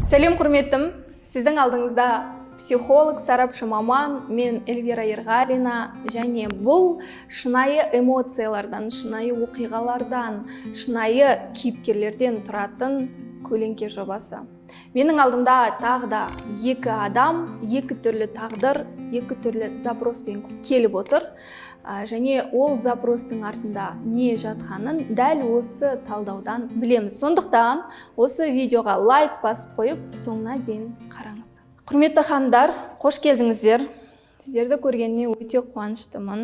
Сәлем, құрметтім! Сіздің алдыңызда психолог, сарапшы маман мен, Эльвира Ерғалина, және бұл шынайы эмоциялардан, шынайы оқиғалардан, шынайы кейіпкерлерден тұратын «Көлеңке» жобасы. Менің алдымда тағы да екі адам, екі түрлі тағдыр, екі түрлі запроспен келіп отыр. Және ол запростың артында не жатқанын дәл осы талдаудан білеміз. Сондықтан осы видеоға лайк басып қойып, соңына дейін қараңыз. Құрметті ханымдар, қош келдіңіздер! Сіздерді көргеніме өте қуаныштымын.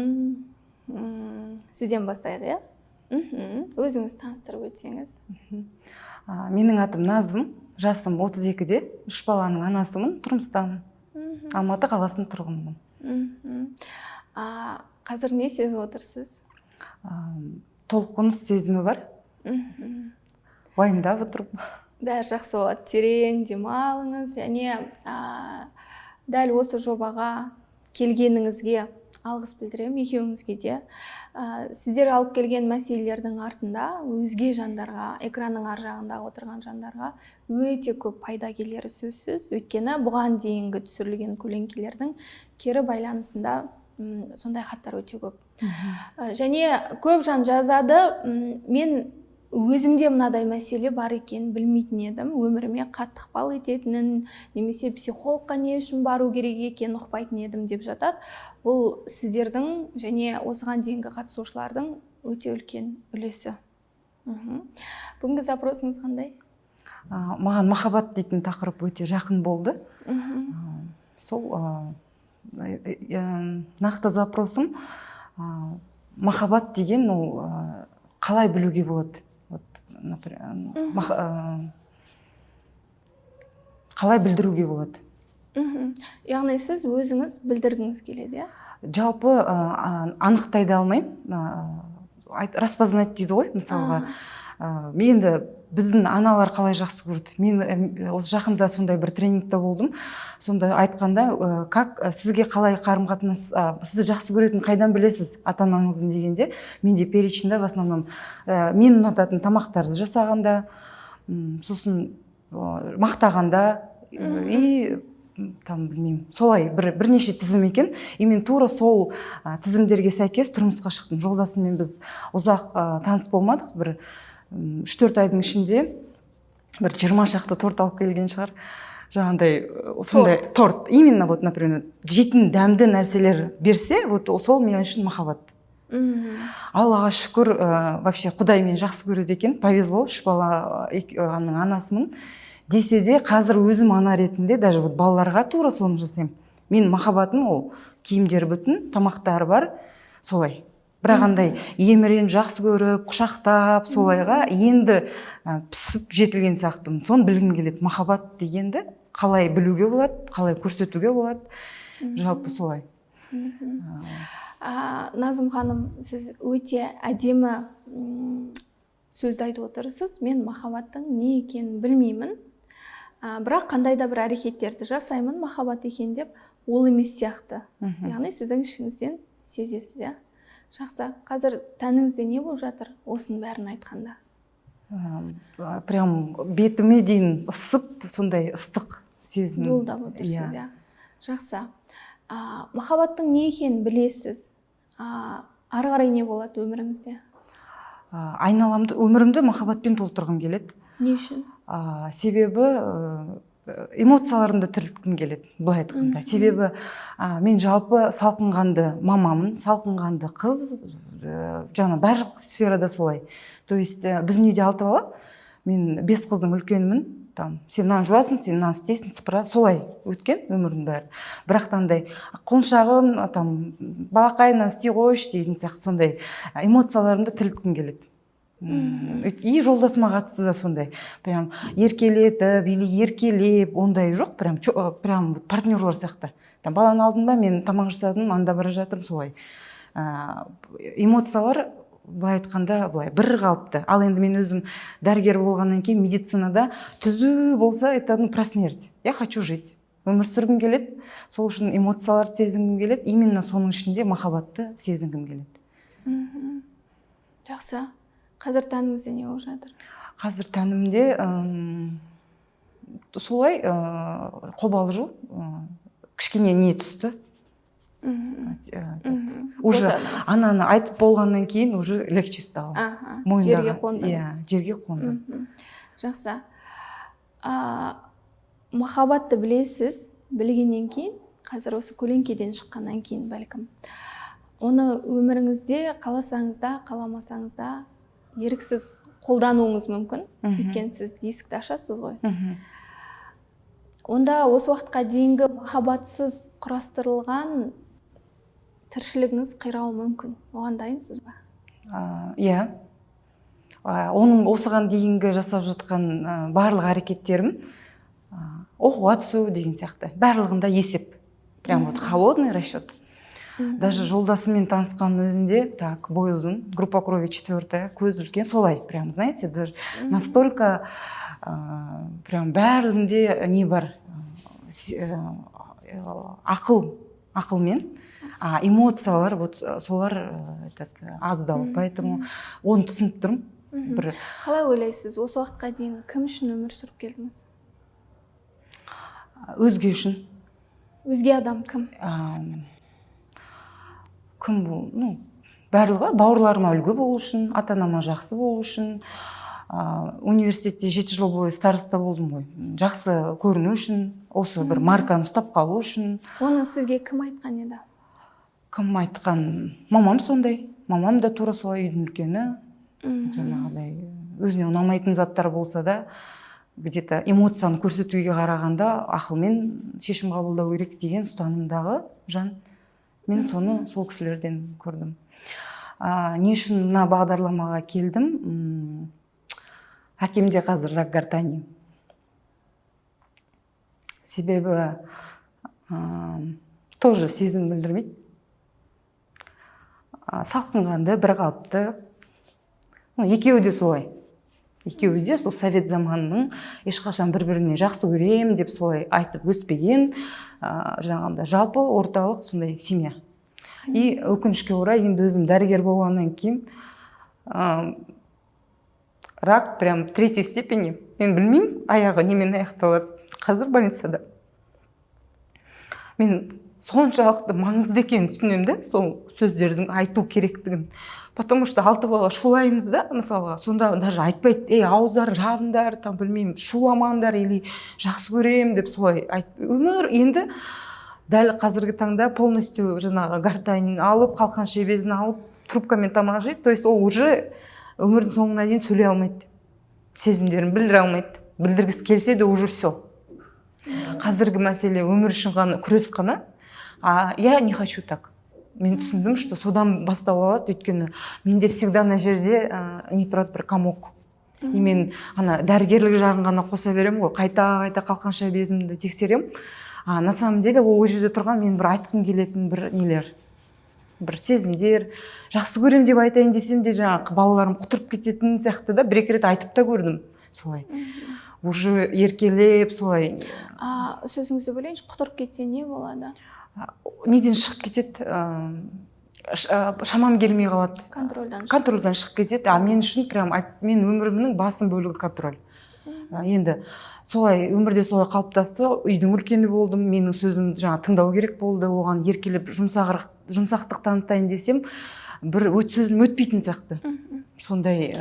Сізден бастайық, иә. Өзіңіз таныстырып өтсеңіз. Менің атым Назым, жасым 32-де, үш баланың анасымын, тұрмыстамын. Алматы қаласының тұрғынымын. Қазір не сезіп отырсыз? Толқыныс сезімі бар. Уайымдап отырмын. Бәрі жақсы болады, терең демалыңыз. Және дәл осы жобаға келгеніңізге алғыс білдіремін екеуіңізге де. Сіздер алып келген мәселелердің артында өзге жандарға, экранның ар жағында отырған жандарға өте көп пайда келері сөзсіз. Өйткені бұған дейінгі түсірілген көлеңкелердің кері байланысында сондай хаттар өте көп. Және көп жан жазады: «Мен өзімде мынадай мәселе бар екенін білмейтін едім, өміріме қатты ықпал ететінін немесе психологқа не үшін бару керек екенін ұқпайтын едім», — деп жатады. Бұл сіздердің және осыған дейінгі қатысушылардың өте үлкен үлесі. Бүгінгі запросыңыз қандай? Маған махаббат дейтін тақырып өте жақын болды. Сол нақты запросым махаббат деген ол қалай білуге болады? Вот, например, қалай білдіруге болады? Яғни сіз өзіңіз білдіргіңіз келеді, иә? Жалпы анықтай да алмаймын. Распознать дейді ғой, мысалға. Мен енді, біздің аналар қалай жақсы көрді. Мен осы жақында сондай бір тренингте болдым. Сонда айтқанда, как сізге қалай қарым қатынас, сізді жақсы көретінін қайдан білесіз ата анаңыздың дегенде, менде перечень да, в основном мен ұнататын тамақтарды жасағанда, сосын мақтағанда и там, білмеймін, солай бір бірнеше тізім екен. И мен тура сол тізімдерге сәйкес тұрмысқа шықтым. Жолдасыммен біз ұзақ таныс болмадық, бір 3-4 айдың ішінде бір 20 шақты торт алып келген шығар, жаңағындай, сондай торт именно. Вот, например, жейтін дәмді нәрселер берсе, вот сол мен үшін махаббат. Аллаға шүкір, вообще құдай мені жақсы көреді екен, повезло, үш баланың анасымын десе де, қазір өзім ана ретінде даже вот балаларға тура соны жасаймын. Менің махаббатым ол киімдері бүтін, тамақтары бар, солай. Бірақ андай еміреніп, жақсы көріп, құшақтап, солайға енді пісіп жетілген сияқтымын. Соны білгім келеді: махаббат дегенді қалай білуге болады, қалай көрсетуге болады, жалпы солай. Назым ханым, сіз өте әдемі сөзді айтып отырсыз: «Мен махаббаттың не екенін білмеймін, бірақ қандай да бір әрекеттерді жасаймын махаббат екен деп». Ол емес сияқты. Яғни сіздің ішіңізден сезесіз, иә? Жақсы. Қазір тәніңізде не болып жатыр осының бәрін айтқанда? Прям бетіме дейін ысып, сондай ыстық сезім. Дуылдап отырсыз, иә. Жақсы. Махаббаттың не екенін білесіз. Ары қарай не болады өміріңізде? Айналамды, өмірімді махаббатпен толтырғым келеді. Не үшін? Себебі эмоцияларымды тірілткім келеді, былай айтқанда. Себебі мен жалпы салқынқанды мамамын, салқынқанды қыз, жаңа барлық сферада солай. То есть біздің үйде алты бала, мен бес қыздың үлкенімін. Там сен мынаны жуасың, сен мынаны істейсің, сыпыра, солай өткен өмірдің бәрі. Бірақ та андай құлыншағым, там, балақай, мынаны істей қойшы дейтін сияқты сондай эмоцияларымды тірілткім келеді. И жолдасыма қатысты да сондай, прям еркелетіп или еркелеп, ондай жоқ, прям прям вот партнерлар сияқты. Там баланы алдым ба, мен тамақ жасадым, анда бара жатырмын, солай. Эмоциялар. Былай айтқанда, былай бір қалыпты. Ал енді мен өзім дәрігер болғаннан кейін, медицинада түзу болса, это, ну, про смерть. Я хочу жить, өмір сүргім келеді. Сол үшін эмоцияларды сезінгім келеді, именно соның ішінде махаббатты сезінгім келеді. Жақсы. Қазір тәніңізде не болып жатыр? Қазір тәнімде солай қобалжу, кішкене не түсті. Этот, уже Босадыңыз. Ананы айтып болғаннан кейін уже легче стало. Мойындаған. Жерге қондыңыз. Иә, жерге қондым. Жақсы. Махаббатты білесіз, білгеннен кейін, қазір осы көлеңкеден шыққаннан кейін, бәлкім, оны өміріңізде қаласаңыз да, қаламасаңыз да, еріксіз қолдануыңыз мүмкін. Өйткені сіз есікті ашасыз ғой. Онда осы уақытқа дейінгі махаббатсыз құрастырылған тіршілігіңіз қирауы мүмкін. Оған дайынсыз ба? Иә. Оның осыған дейінгі жасап жатқан барлық әрекеттерім, оқуға түсу деген сияқты, барлығында есеп, прям вот холодный расчет. Даже жолдасыммен танысқанның өзінде, так, бой ұзын, группа крови четвертая, көзі үлкен, солай прям, знаете, даже настолько прям бәрінде не бар, ақыл, ақылмен, а эмоциялар вот солар этот аздау. Поэтому оны түсініп тұрмын. Бір Қалай ойлайсыз, осы уақытқа дейін кім үшін өмір сүріп келдіңіз? Өзге үшін. Өзге адам кім? Кім бұл? Ну, барлығы: бауырларыма үлгі болу үшін, ата анама жақсы болу үшін, университетте 7 жыл бойы староста болдым ғой, жақсы көріну үшін, осы бір марканы ұстап қалу үшін. Оны сізге кім айтқан еді? Кім айтқан? Мамам сондай, мамам да тура солай, үйдің үлкені. Жаңағыдай өзіне ұнамайтын заттар болса да, где то эмоцияны көрсетуге қарағанда ақылмен шешім қабылдау керек деген ұстанымдағы жан. Мен соны сол кісілерден көрдім. Не үшін мына бағдарламаға келдім? Әкемде қазір рак гортани. Себебі тоже сезім білдірмейді. Салқынқанды, бір қалыпты. Ну, екеуі де солай, екеуі де сол совет заманының, ешқашан бір біріне жақсы көрем деп солай айтып өспеген, жаңағындай жалпы орталық сондай семья. И өкінішке орай, енді өзім дәрігер болғаннан кейін, рак прям третьей степени. Мен білмеймін, аяғы немен аяқталады. Қазір больницада. Мен соншалықты маңызды екенін түсінемін да сол сөздердің айту керектігін, потому что алты бала шулаймыз да мысалға. Сонда даже айтпайды: «Ей, ауыздарың жабыңдар», там, білмеймін, «шуламаңдар» или «жақсы көремін» деп солай айт. Өмір енді дәл қазіргі таңда полностью жаңағы гортань алып, қалқанша безін алып, трубкамен тамақ жейді. То есть ол уже өмірдің соңына дейін сөйлей алмайды, сезімдерін білдіре алмайды. Білдіргісі келсе де, уже все. Қазіргі мәселе өмір үшін ғана күрес қана. А я не хочу так. Мен түсіндім, что содан бастау алады, өйткені менде всегда мына жерде не тұрады, бір комок. И мен ана дәрігерлік жағын ғана қоса беремін ғой, қайта қайта қалқанша безімді тексеремін. А на самом деле ол жерде тұрған мен бір айтқым келетін бір нелер, бір сезімдер, жақсы көремін деп айтайын десем де, жаңағы балаларым құтырып кететін сияқты да. Бір екі рет айтып та көрдім солай, уже еркелеп солай. Сөзіңізді бөлейінші, құтырып кетсе не болады? Неден шығып кетеді, шамам келмей қалады. Контрольдан шығып. Контрольдан шығып кетеді. А мен үшін прям мен өмірімнің басым бөлігі контроль. Енді солай өмірде солай қалыптасты. Үйдің үлкені болдым, менің сөзімді жаңа тыңдау керек болды. Оған еркелеп, жұмсағырақ, жұмсақтық танытайын десем, бір өт сөзім өтпейтін сияқты. Сондай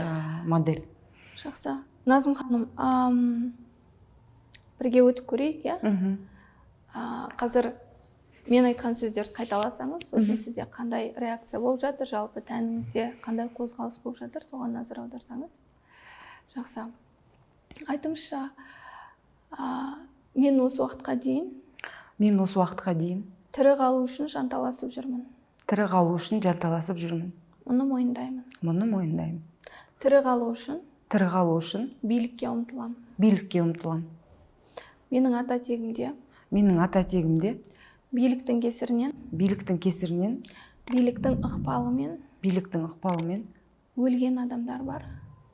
модель. Жақсы, Назым ханым, бірге өтіп көрейік, иә? Мхм. Қазір мен айтқан сөздерді қайталасаңыз, сосын сізде қандай реакция болып жатыр, жалпы тәніңізде қандай қозғалыс болып жатыр, соған назар аударсаңыз. Жақсы, айтыңызшы, мен осы уақытқа дейін Мен осы уақытқа дейін тірі қалу үшін жанталасып жүрмін. Тірі қалу үшін жанталасып жүрмін. Мұны мойындаймын. Мұны мойындаймын. Тірі қалу үшін Тірі қалу үшін билікке ұмтыламын. Билікке ұмтыламын. Менің ата тегімде Менің ата тегімде биліктің кесірінен биліктің кесірінен биліктің ықпалымен биліктің ықпалымен Өлген адамдар бар.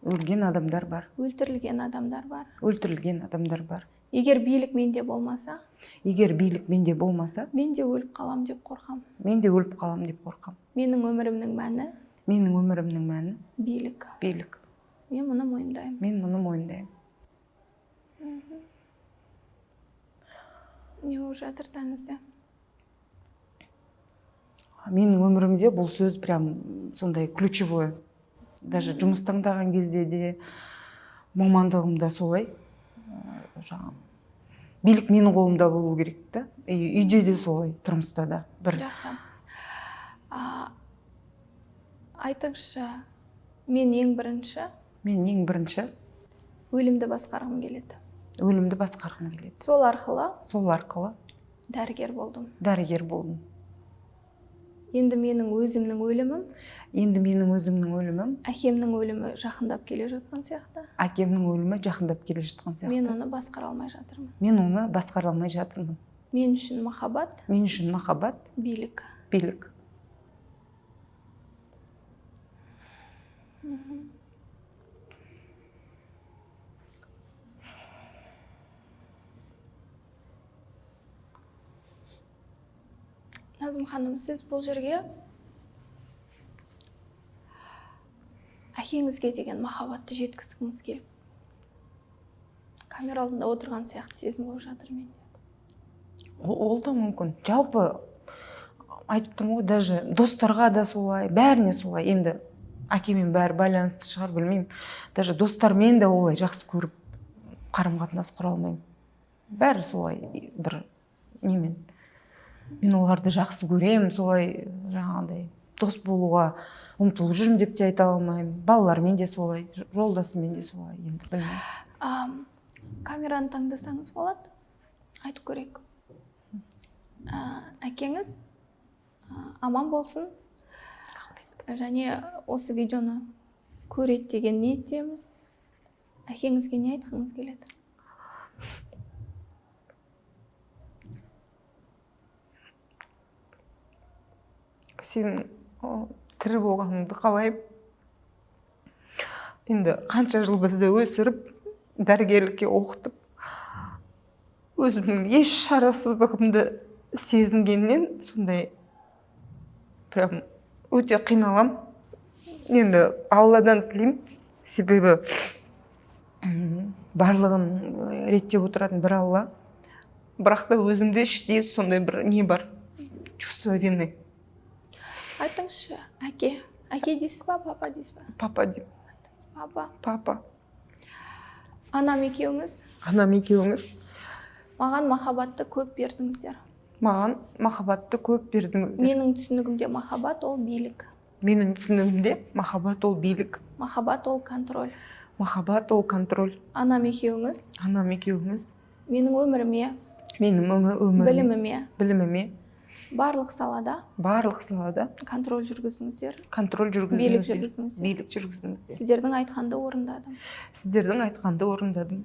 Өлген адамдар бар. Өлтірілген адамдар бар. Өлтірілген адамдар бар. Егер билік менде болмаса, Егер билік менде болмаса, мен де өліп қалам деп қорқам. мен де өліп қалам деп қорқам. Менің өмірімнің мәні Менің өмірімнің мәні билік. билік. Мен мұны мойындаймын. Мен мұны мойындаймын. Не болып жатыр тәніңізде? Менің өмірімде бұл сөз прям сондай ключевой. Даже жұмыс таңдаған кезде де, мамандығым да солай. Жаңағы билік менің қолымда болу керек та. И үйде де солай, тұрмыста да бір. Жақсы. Айтыңызшы, мен ең бірінші Мен ең бірінші өлімді басқарғым келеді. Өлімді басқарғым келеді. Сол арқылы Сол арқылы дәрігер болдым. дәрігер болдым. Енді менің өзімнің өлімім, Енді менің өзімнің өлімім, әкемнің өлімі жақындап келе жатқан сияқты. Әкемнің өлімі жақындап келе жатқан сияқты. Мен оны басқара алмай жатырмын. Мен оны басқара алмай жатырмын. Мен үшін махаббат Мен үшін махаббат билік. билік. Назым ханым, сіз бұл жерге әкеңізге деген махаббатты жеткізгіңіз келіп камера алдында отырған сияқты сезім болып жатыр менде. Ол да мүмкін. Жалпы айтып тұрмын ғой, даже достарға да солай, бәріне солай. Енді әкемен бәрі байланысты шығар, білмеймін. Даже достармен де олай жақсы көріп қарым қатынас құра алмаймын. Бәрі солай бір немен. Мен оларды жақсы көремін, солай жаңағыдай дос болуға ұмтылып жүрмін деп те айта алмаймын. Балалармен де солай, жолдасыммен де солай, енді білмеймін. Камераны таңдасаңыз болады, айтып көрейік. Әкеңіз аман болсын. Және осы видеоны көреді деген ниеттеміз. Әкеңізге не айтқыңыз келеді? Сенің тірі болғаныңды қалаймын. Енді қанша жыл бізді өсіріп, дәрігерлікке оқытып, өзімнің еш шарасыздығымды сезінгеннен сондай прям өте қиналам. Енді Алладан тілеймін, себебі барлығын реттеп отыратын бір Алла. Бірақ та өзімде іште сондай бір не бар, чувство вины. Айтыңызшы, әке. Әке дейсіз ба, папа дейсіз ба? Папа деймін. Айтыңыз, папа. Папа. Анам екеуіңіз. Анам екеуіңіз. Маған махаббатты көп бердіңіздер. Маған махаббатты көп бердіңіздер. Менің түсінігімде махаббат ол билік. Менің түсінігімде махаббат ол билік. Махаббат ол контроль. Махаббат ол контроль. Анам екеуіңіз. Анам екеуіңіз. Менің өміріме. Менің өміріме. Біліміме. Біліміме. Барлық салада. Барлық салада. Контроль жүргіздіңіздер. Контроль жүргіздіңіздер. Билік жүргіздіңіздер. Билік жүргіздіңіздер. Сіздердің айтқанды орындадым. Сіздердің айтқанды орындадым.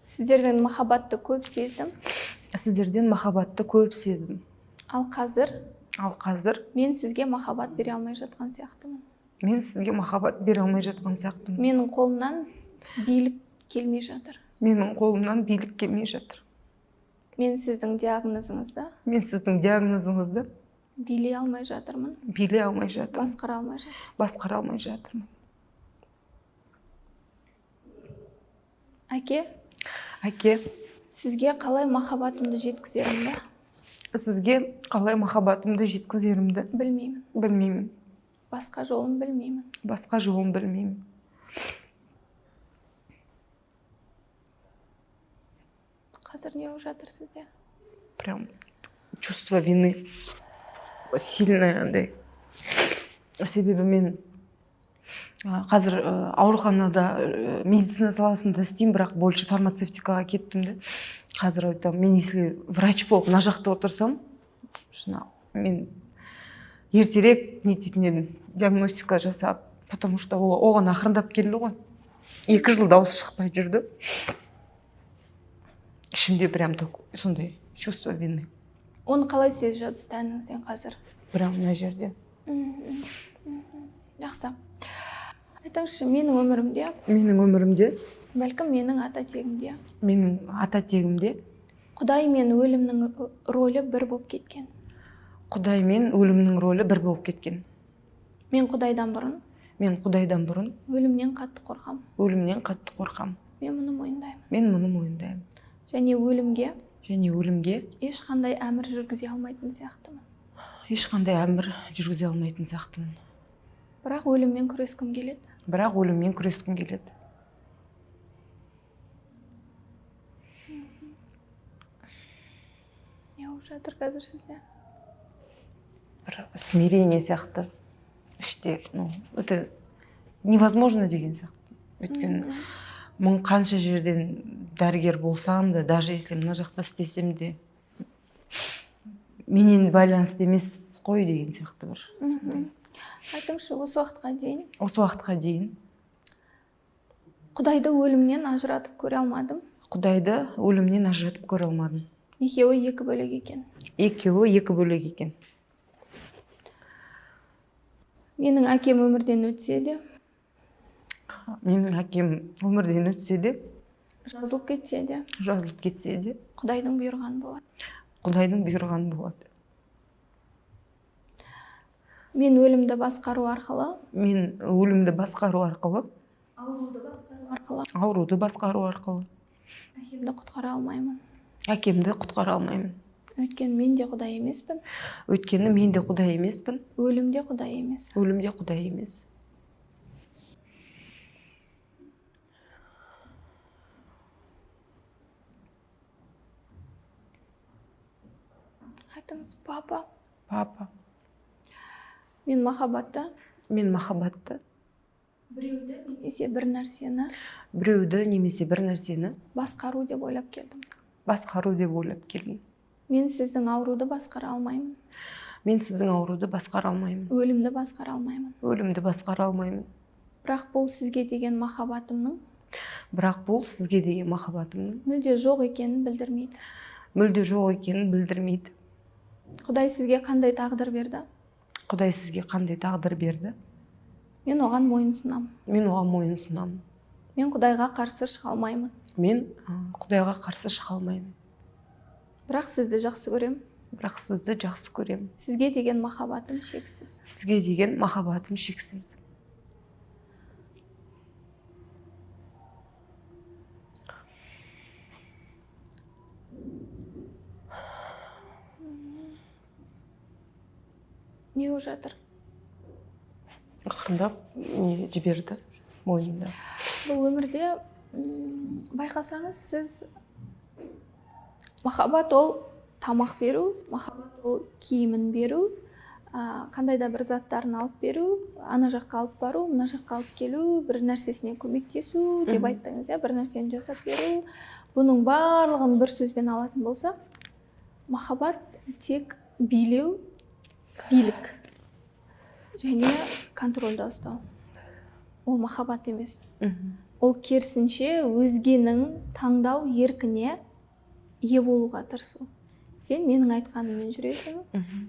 Сіздерден махаббатты көп сездім. Сіздерден махаббатты көп сездім. Ал қазір Ал қазір мен сізге махаббат бере алмай жатқан сияқтымын. Мен сізге махаббат бере алмай жатқан сияқтымын. Менің қолымнан билік келмей жатыр. Менің қолымнан билік келмей жатыр. Мен сіздің диагнозыңызды Мен сіздің диагнозыңызды билей алмай жатырмын. билей алмай жатырмын. Басқара алмай жатырмын. Басқара алмай жатырмын. Әке, Әке, сізге қалай махаббатымды жеткізерімді сізге қалай махаббатымды жеткізерімді білмеймін. білмеймін. Басқа жолын білмеймін. Басқа жолын білмеймін. Қазір не болып жатыр сізде? Прям чувство вины сильное андай. Себебі мен қазір ауруханада медицина саласында істеймін, бірақ больше фармацевтикаға кеттім де. Қазір айтамын, мен если врач болып мына жақта отырсам, шына, мен ертерек нететін едім, диагностика жасап, потому что ол оған ақырындап келді ғой. 2 жыл дауыс шықпай жүрді. Ішімде прям сондай чувство вины. Оны қалай сезіп жатсыз тәніңізден қазір? Прям мына жерде. Жақсы. Айтыңызшы, менің өмірімде, Менің өмірімде, бәлкім, менің ата тегімде, менің ата тегімде Құдай мен өлімнің рөлі бір болып кеткен. Құдай мен өлімнің рөлі бір болып кеткен. Мен Құдайдан бұрын Мен Құдайдан бұрын өлімнен қатты қорқамын. өлімнен қатты қорқамын. Мен мұны мойындаймын. Мен мұны мойындаймын. Және өлімге Және өлімге ешқандай әмір жүргізе алмайтын сияқтымын. ешқандай әмір жүргізе алмайтын сияқтымын. Бірақ өліммен күрескім келеді. Бірақ өліммен күрескім келеді. Не болып жатыр қазір сізде? Бір смирение сияқты іште, ну, это невозможно деген сияқты, өйткені мың қанша жерден дәрігер болсам да, даже если мына жақта істесем де, менен байланысты емес қой деген сияқты бір сондай. Айтыңызшы, осы уақытқа дейін Осы уақытқа дейін Құдайды өлімнен ажыратып көре алмадым. Құдайды өлімнен ажыратып көре алмадым. Екеуі екі бөлек екен. Екеуі екі бөлек екен. Менің әкем өмірден өтсе де, Менің әкем өмірден өтсе де, жазылып кетсе де, жазылып кетсе де, Құдайдың бұйырғаны болады. Құдайдың бұйырғаны болады. Мен өлімді басқару арқылы, Мен өлімді басқару арқылы, ауруды басқару арқылы ауруды басқару арқылы әкемді құтқара алмаймын. әкемді құтқара алмаймын. Өйткені мен де Құдай емеспін, Өйткені мен де Құдай емеспін, өлім де Құдай емес. өлім де Құдай емес. Айтыңыз, папа, Папа, мен махаббатты мен махаббатты біреуді немесе бір нәрсені біреуді немесе бір нәрсені басқару деп ойлап келдім. басқару деп ойлап келдім. Мен сіздің ауруды басқара алмаймын, Мен сіздің ауруды басқара алмаймын, өлімді басқара алмаймын. өлімді басқара алмаймын. Бірақ бұл сізге деген махаббатымның Бірақ бұл сізге деген махаббатымның мүлде жоқ екенін білдірмейді. мүлде жоқ екенін білдірмейді. Құдай сізге қандай тағдыр берді? Құдай сізге қандай тағдыр берді? Мен оған мойын ұсынамын. Мен оған мойын ұсынамын. Мен Құдайға қарсы шыға алмаймын. Мен Құдайға қарсы шыға алмаймын. Бірақ сізді жақсы көремін. Бірақ сізді жақсы көремін. Сізге деген махаббатым шексіз. Сізге деген махаббатым шексіз. Не болып жатыр? Ақырындап не жіберді мойнымда. Бұл өмірде байқасаңыз, сіз махаббат ол тамақ беру, махаббат ол киімін беру, қандай да бір заттарын алып беру, ана жаққа алып бару, мына жаққа алып келу, бір нәрсесіне көмектесу деп айттыңыз, иә, бір нәрсені жасап беру. Бұның барлығын бір сөзбен алатын болсақ, махаббат тек билеу, билік және контрольда ұстау. Ол махаббат емес. Ол керісінше өзгенің таңдау еркіне ие болуға тырысу. Сен менің айтқаныммен жүресің,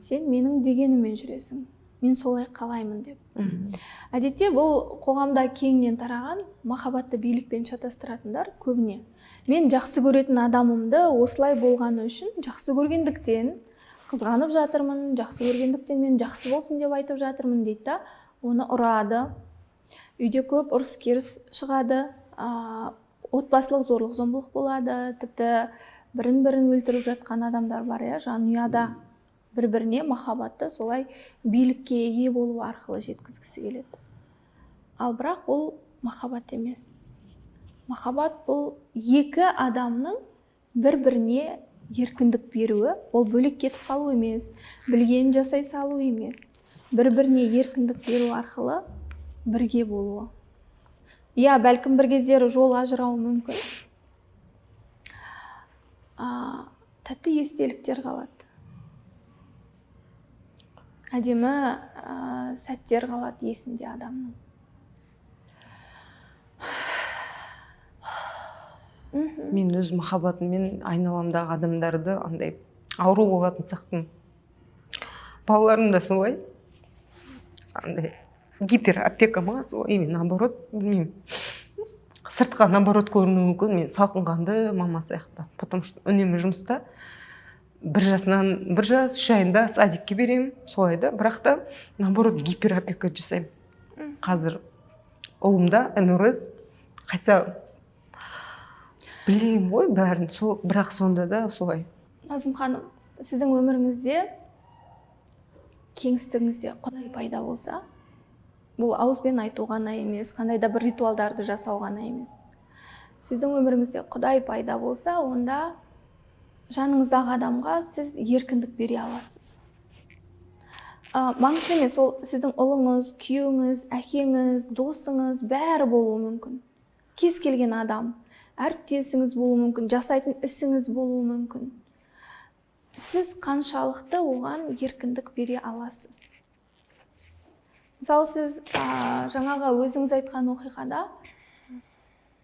сен менің дегеніммен жүресің, мен солай қалаймын деп. Әдетте бұл қоғамда кеңінен тараған махаббатты билікпен шатастыратындар көбіне. Мен жақсы көретін адамымды осылай болғаны үшін жақсы көргендіктен қызғанып жатырмын, жақсы көргендіктен мен жақсы болсын деп айтып жатырмын дейді да, оны ұрады. Үйде көп ұрыс-керіс шығады, отбасылық зорлық-зомбылық болады, тіпті бірін-бірін өлтіріп жатқан адамдар бар, иә, жанұяда бір-біріне махаббатты солай билікке ие болу арқылы жеткізгісі келеді. Ал бірақ ол махаббат емес. Махаббат бұл екі адамның бір-біріне еркіндік беруі, ол бөлек кетіп қалу емес, білгенін жасай салу емес, бір-біріне еркіндік беру арқылы бірге болуы. Иә, бәлкім бір кездері жол ажырауы мүмкін. Тәтті естеліктер қалады. Әдемі сәттер қалады есінде адамның. Мен өз махаббатыммен айналамдағы адамдарды андай ауру болатын сияқтымын. Балаларым да солай. Андай Гиперопека ма сол или наоборот, білмеймін, сыртқа наоборот көрінуі мүмкін, мен салқынқанды мама сияқты, потому что үнемі жұмыста, 1 жасынан, 1 жас 3 айында садикке беремін, солай да, бірақ та наоборот гиперопека жасаймын. Қазір ұлымда НРС, хотя білемін ғой бәрін сол, бірақ сонда да солай. Назым ханым, сіздің өміріңізде, кеңістігіңізде Құдай пайда болса, бұл ауызбен айту ғана емес, қандай да бір ритуалдарды жасау ғана емес, сіздің өміріңізде Құдай пайда болса, онда жаныңыздағы адамға сіз еркіндік бере аласыз. Маңызды емес, ол сіздің ұлыңыз, күйеуіңіз, әкеңіз, досыңыз, бәрі болуы мүмкін. Кез келген адам, әріптесіңіз болуы мүмкін, жасайтын ісіңіз болуы мүмкін. Сіз қаншалықты оған еркіндік бере аласыз? Мысалы, сіз жаңағы өзіңіз айтқан оқиғада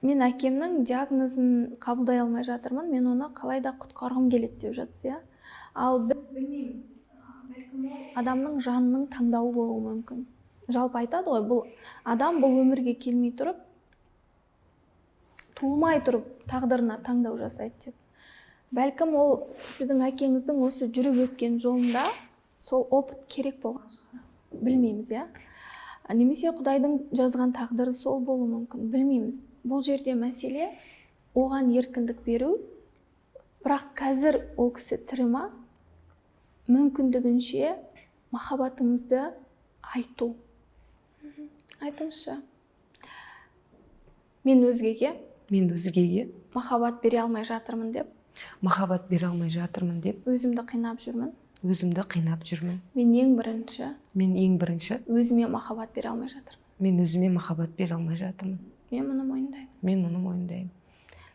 мен әкемнің диагнозын қабылдай алмай жатырмын, мен оны қалай да құтқарғым келеді деп жатсыз, иә? Ал біз білмейміз, бәлкім, ол адамның жанының таңдауы болуы мүмкін. Жалпы айтады ғой, бұл адам бұл өмірге келмей тұрып, туылмай тұрып тағдырына таңдау жасайды деп. Бәлкім, ол сіздің әкеңіздің осы жүріп өткен жолында сол опыт керек болған шығар, білмейміз, иә? Немесе Құдайдың жазған тағдыры сол болуы мүмкін, білмейміз. Бұл жерде мәселе оған еркіндік беру. Бірақ қазір ол кісі тірі ма, мүмкіндігінше махаббатыңызды айту. Айтыңызшы: мен өзгеге Мен өзгеге махаббат бере алмай жатырмын деп махаббат бере алмай жатырмын деп өзімді қинап жүрмін. Өзімді қинап жүрмін. Мен ең бірінші Мен ең бірінші өзіме махаббат бере алмай жатырмын. Мен өзіме махаббат бере алмай жатырмын. Мен мұны мойындаймын. Мен мұны мойындаймын.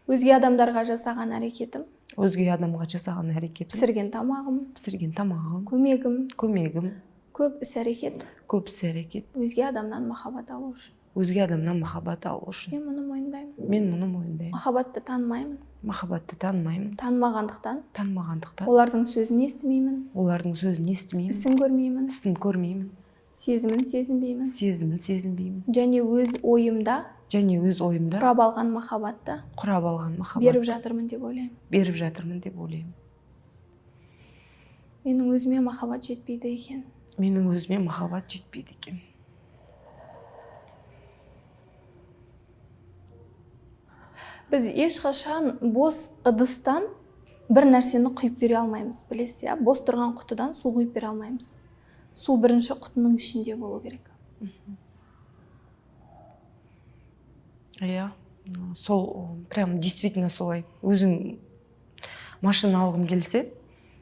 Өзге адамдарға жасаған әрекетім, Өзге адамға жасаған әрекетім, пісірген тамағым, пісірген тамағым, көмегім, көмегім, көп іс әрекет көп іс әрекет өзге адамнан махаббат алу үшін. Өзге адамнан махаббат алу үшін. Мен мұны мойындаймын. Мен мұны мойындаймын. Махаббатты танымаймын. Махаббатты танымаймын. Танымағандықтан Танымағандықтан олардың сөзін естімеймін, олардың сөзін естімеймін, ісін көрмеймін, ісін көрмеймін, сезімін сезінбеймін сезімін сезінбеймін және өз ойымда және өз ойымда құрап алған махаббатты құрап алған махаббат беріп жатырмын деп ойлаймын. Беріп жатырмын деп ойлаймын. Менің өзіме махаббат жетпейді екен. Менің өзіме махаббат жетпейді екен. Біз ешқашан бос ыдыстан бір нәрсені құйып бере алмаймыз, білесіз, иә? Бос тұрған құтыдан су құйып бере алмаймыз. Су бірінші құтының ішінде болу керек. Иә, сол прям действительно солай. Өзім машина алғым келсе,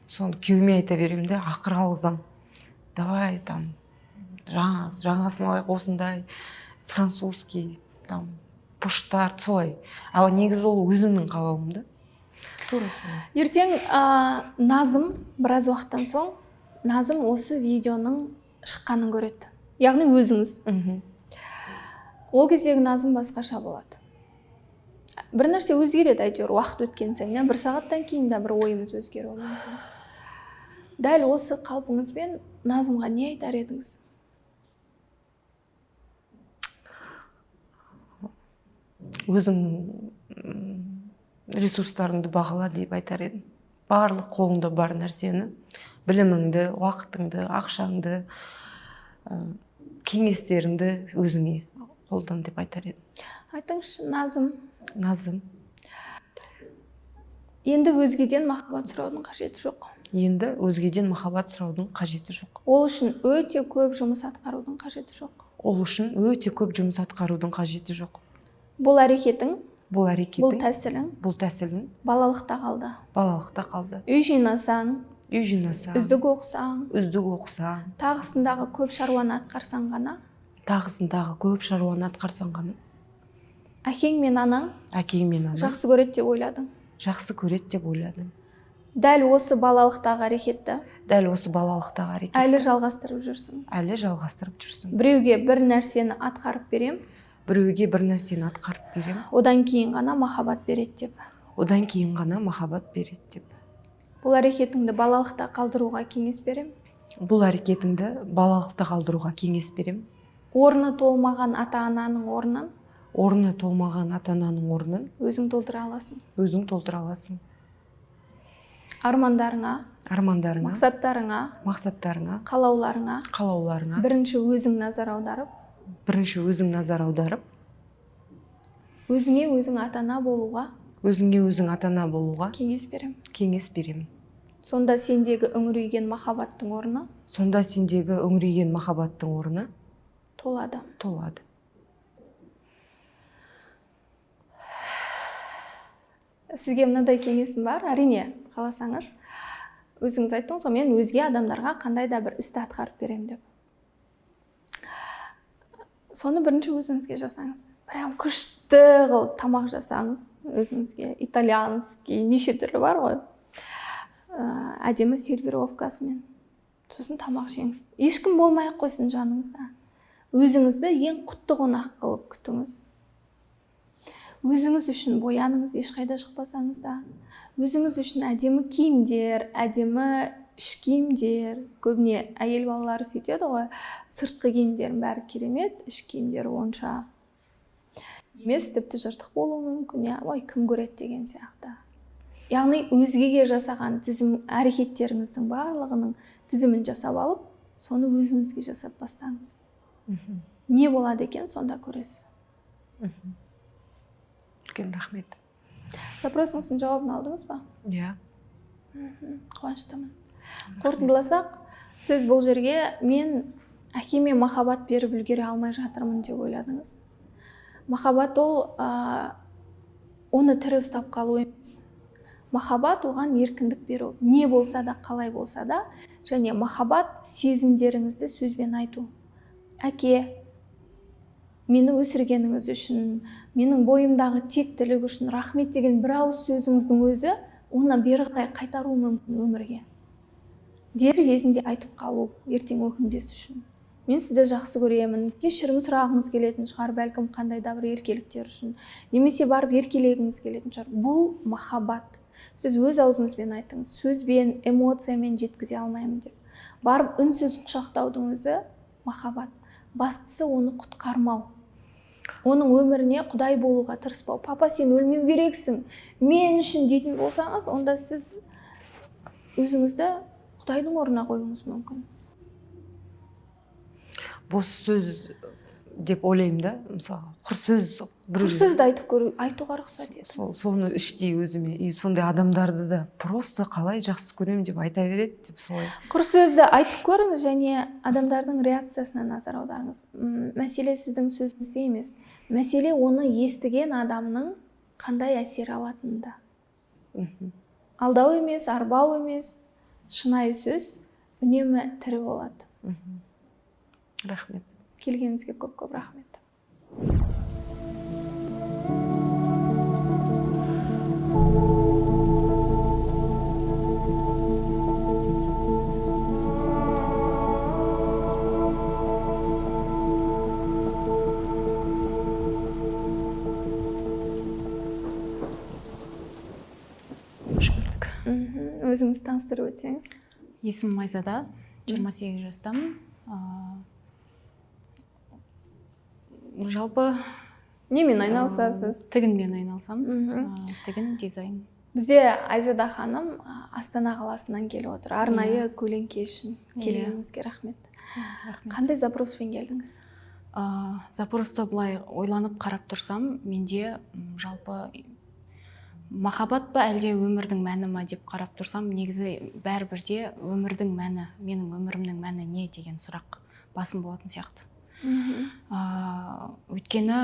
соны күйеуіме айта беремін да, ақыры алғызамын. Давай там жаңасын алайық, осындай французский там пуштар, солай. Ал негізі ол өзімнің қалауым да, тура солай. Ертең Назым, біраз уақыттан соң Назым осы видеоның шыққанын көреді, яғни өзіңіз. Ол кездегі Назым басқаша болады, бір нәрсе өзгереді әйтеуір уақыт өткен сайын, иә? Бір сағаттан кейін де бір ойымыз өзгеруі мүмкін. Дәл осы қалпыңызбен Назымға не айтар едіңіз? Өзіңнің ресурстарыңды бағала деп айтар едім. Барлық қолыңда бар нәрсені, біліміңді, уақытыңды, ақшаңды, кеңестеріңді өзіңе қолдан деп айтар едім. Айтыңызшы: Назым, Назым, енді өзгеден махаббат сұраудың қажеті жоқ. Енді өзгеден махаббат сұраудың қажеті жоқ. Ол үшін өте көп жұмыс атқарудың қажеті жоқ. Ол үшін өте көп жұмыс атқарудың қажеті жоқ. Бұл әрекетің, Бұл әрекетің, бұл тәсілің бұл тәсілің балалықта қалды. Балалықта қалды. Үй жинасаң, Үй жинасаң, үздік оқысаң, үздік оқысаң, тағысындағы көп шаруаны атқарсаң ғана тағысындағы көп шаруаны атқарсаң ғана әкең мен анаң әкең мен анаң жақсы көреді деп ойладың. Жақсы көреді деп ойладың. Дәл осы балалықтағы әрекетті Дәл осы балалықтағы әрекет әлі жалғастырып жүрсің. Әлі жалғастырып жүрсің. Біреуге бір нәрсені атқарып берем, Біреуге бір нәрсені атқарып берем, одан кейін ғана махаббат береді деп. Одан кейін ғана махаббат береді деп. Бұл әрекетіңді балалықта қалдыруға кеңес берем. Бұл әрекетіңді балалықта қалдыруға кеңес берем. Орны толмаған ата-ананың орнын. Орны толмаған ата-ананың орнын. Өзің толтыра аласың. Өзің толтыра аласың. Армандарыңа. Армандарыңа. Мақсаттарыңа. Мақсаттарыңа. Қалауларыңа. Қалауларыңа. Бірінші өзің назар аударып. Бірінші өзің назар аударып. Өзіңе өзің ата-ана болуға. Өзіңе өзің ата-ана болуға. Кеңес беремін. Кеңес беремін. Сонда сендегі үңірейген махаббаттың орны. Сонда сендегі үңірейген махаббаттың орны. Толады. Толады. Сізге мынадай кеңесім бар. Әрине, қаласаңыз, өзіңіз айттыңыз ғой, мен өзге адамдарға қандай да бір істі атқарып беремін деп. Соны бірінші өзіңізге жасаңыз. Прям күшті қылып тамақ жасаңыз өзіңізге, итальянский, неше түрлі бар ғой. Әдемі сервировкасымен. Сосын тамақ жеңіз. Ешкім болмай ақ қойсын жаныңызда. Өзіңізді ең құтты қонақ қылып күтіңіз. Өзіңіз үшін бояныңыз, ешқайда шықпасаңыз да. Өзіңіз үшін әдемі киімдер, әдемі іш киімдер. Көбіне әйел балалары сөйтеді ғой. Сыртқы киімдердің бәрі керемет, іш киімдері онша емес, тіпті жыртық болуы мүмкін, иә, ой, кім көреді деген сияқты. Яғни өзгеге жасаған тізім, әрекеттеріңіздің барлығының тізімін жасап алып, соны өзіңізге жасап бастаңыз. Не болады екен, сонда көресіз. Үлкен рахмет. Запросыңыздың жауабын алдыңыз ба? Иә. Қуаныштымын. Қорытындыласақ, сіз бұл жерге мен әкеме махаббат беріп үлгере алмай жатырмын деп ойладыңыз. Махаббат ол оны тірі ұстап қалу емес. Махаббат оған еркіндік беру. Не болса да, қалай болса да, және махаббат сезімдеріңізді сөзбен айту. Әке, мені өсіргеніңіз үшін, менің бойымдағы тектілік үшін рахмет деген бір ауыз сөзіңіздің өзі оны бері қарай қайтаруы мүмкін өмірге. Дер кезінде айтып қалу, ертең өкінбес үшін. Мен сізді жақсы көремін, кешірім сұрағыңыз келетін шығар, бәлкім қандай да бір еркеліктер үшін, немесе барып еркелегіңіз келетін шығар. Бұл махаббат. Сіз өз аузыңызбен айттыңыз, сөзбен, эмоциямен жеткізе алмаймын деп. Барып үнсіз құшақтаудың өзі махаббат. Бастысы оны құтқармау. Оның өміріне құдай болуға тырыспау. Папа, сен өлмеу керексің, мен үшін дейтін болсаңыз, онда сіз өзіңізді құдайдың орнына қоюыңыз мүмкін. Бос сөз деп ойлаймын да, мысалы, құр сөз, құр сөзді айтып көру, айтуға рұқсат етіңіз. Соны іштей өзіме, и сондай адамдарды да просто қалай жақсы көремін деп айта береді деп солай. Құр сөзді айтып көріңіз және адамдардың реакциясына назар аударыңыз. Мәселе сіздің сөзіңізде емес. Мәселе оны естіген адамның қандай әсер алатынында. Алдау емес, арбау емес, шынайы сөз үнемі тірі болады. Рахмет. Келгеніңізге көп-көп рахмет. Қош көрдік. Өзіңізді таныстырып өтсеңіз. Есімім Айзада, 28 жастамын. Жалпы немен айналысасыз? Тігінмен айналысамын. Тігін, дизайн. Бізде Айзада ханым Астана қаласынан келіп отыр. Арнайы көлеңке үшін келгеніңізге рахмет. Қандай запроспен келдіңіз? Запросты былай ойланып қарап тұрсам, менде жалпы махаббат па әлде өмірдің мәні ма деп қарап тұрсам, негізі бәрібір де өмірдің мәні, менің өмірімнің мәні не деген сұрақ басым болатын сияқты. Өйткені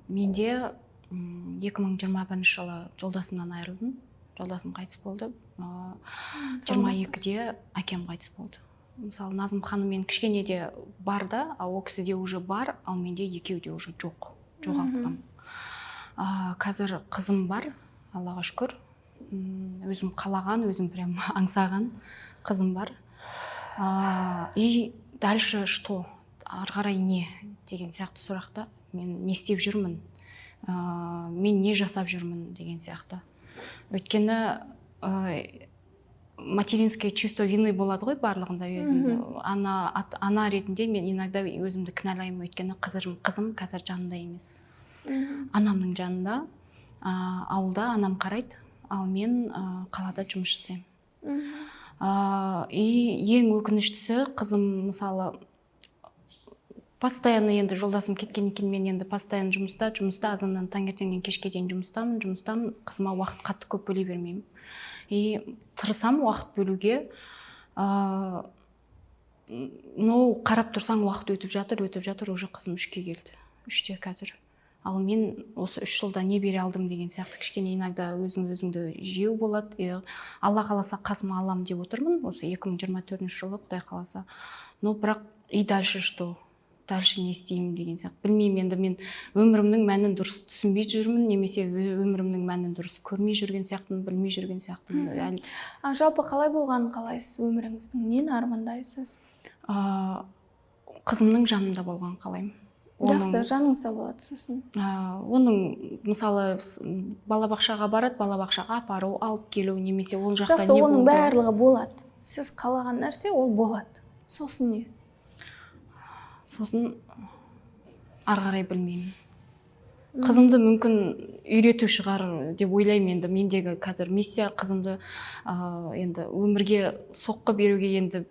менде 2021 жылы жолдасымнан айырылдым. Жолдасым қайтыс болды. 22-де әкем қайтыс болды. Мысалы, Назым ханыммен кішкене де бар да, а ол кісіде уже бар, ал менде екеуі де уже жоқ. Жоғалтқам. Қазір қызым бар, Аллаға шүкір. Өзім қалаған, өзім прям аңсаған қызым бар. И дальше что? Ары қарай не деген сияқты сұрақта мен не істеп жүрмін, мен не жасап жүрмін деген сияқты. Өйткені Материнское чувство вины болады ғой барлығында өзімді. Ана ретінде мен иногда өзімді кінәлаймын, өйткені қызым қазір жанымда емес. Анамның жанында, ауылда анам қарайды, ал мен қалада жұмыс жасаймын. И ең өкініштісі, қызым мысалы постоянно, енді жолдасым кеткеннен кейін мен енді постоянно жұмыста, азаннан таңертеңнен кешке дейін жұмыстамын, қызыма уақыт қатты көп бөле бермеймін. И тырысамын уақыт бөлуге, но қарап тұрсаң, уақыт өтіп жатыр, өтіп жатыр, уже қызым 3-ке келді, 3-те қазір. Ал мен осы 3 жылда не бере алдым деген сияқты кішкене иногда өзің өзіңді жеу болады. И Алла қаласа, қасыма алам деп отырмын осы 2024 жылы, Құдай қаласа. Но бірақ и дальше что, дальше не істеймін деген сияқты, білмеймін. Енді мен өмірімнің мәнін дұрыс түсінбей жүрмін немесе өмірімнің мәнін дұрыс көрмей жүрген сияқтымын, білмей жүрген сияқтымын әлі. А жалпы қалай болғанын қалайсыз өміріңіздің, нені армандайсыз? Қызымның жанымда болғанын қалаймын. Жақсы, жаныңызда болады, сосын? Оның мысалы балабақшаға барады, балабақшаға апару, алып келу немесе ол жақта Жақсы, не оның болды? барлығы болады. Сіз қалаған нәрсе ол болады, сосын не? Сосын ары қарай білмеймін. Қызымды мүмкін үйрету шығар деп ойлаймын. Енді мендегі қазір миссия қызымды енді өмірге соққы беруге, енді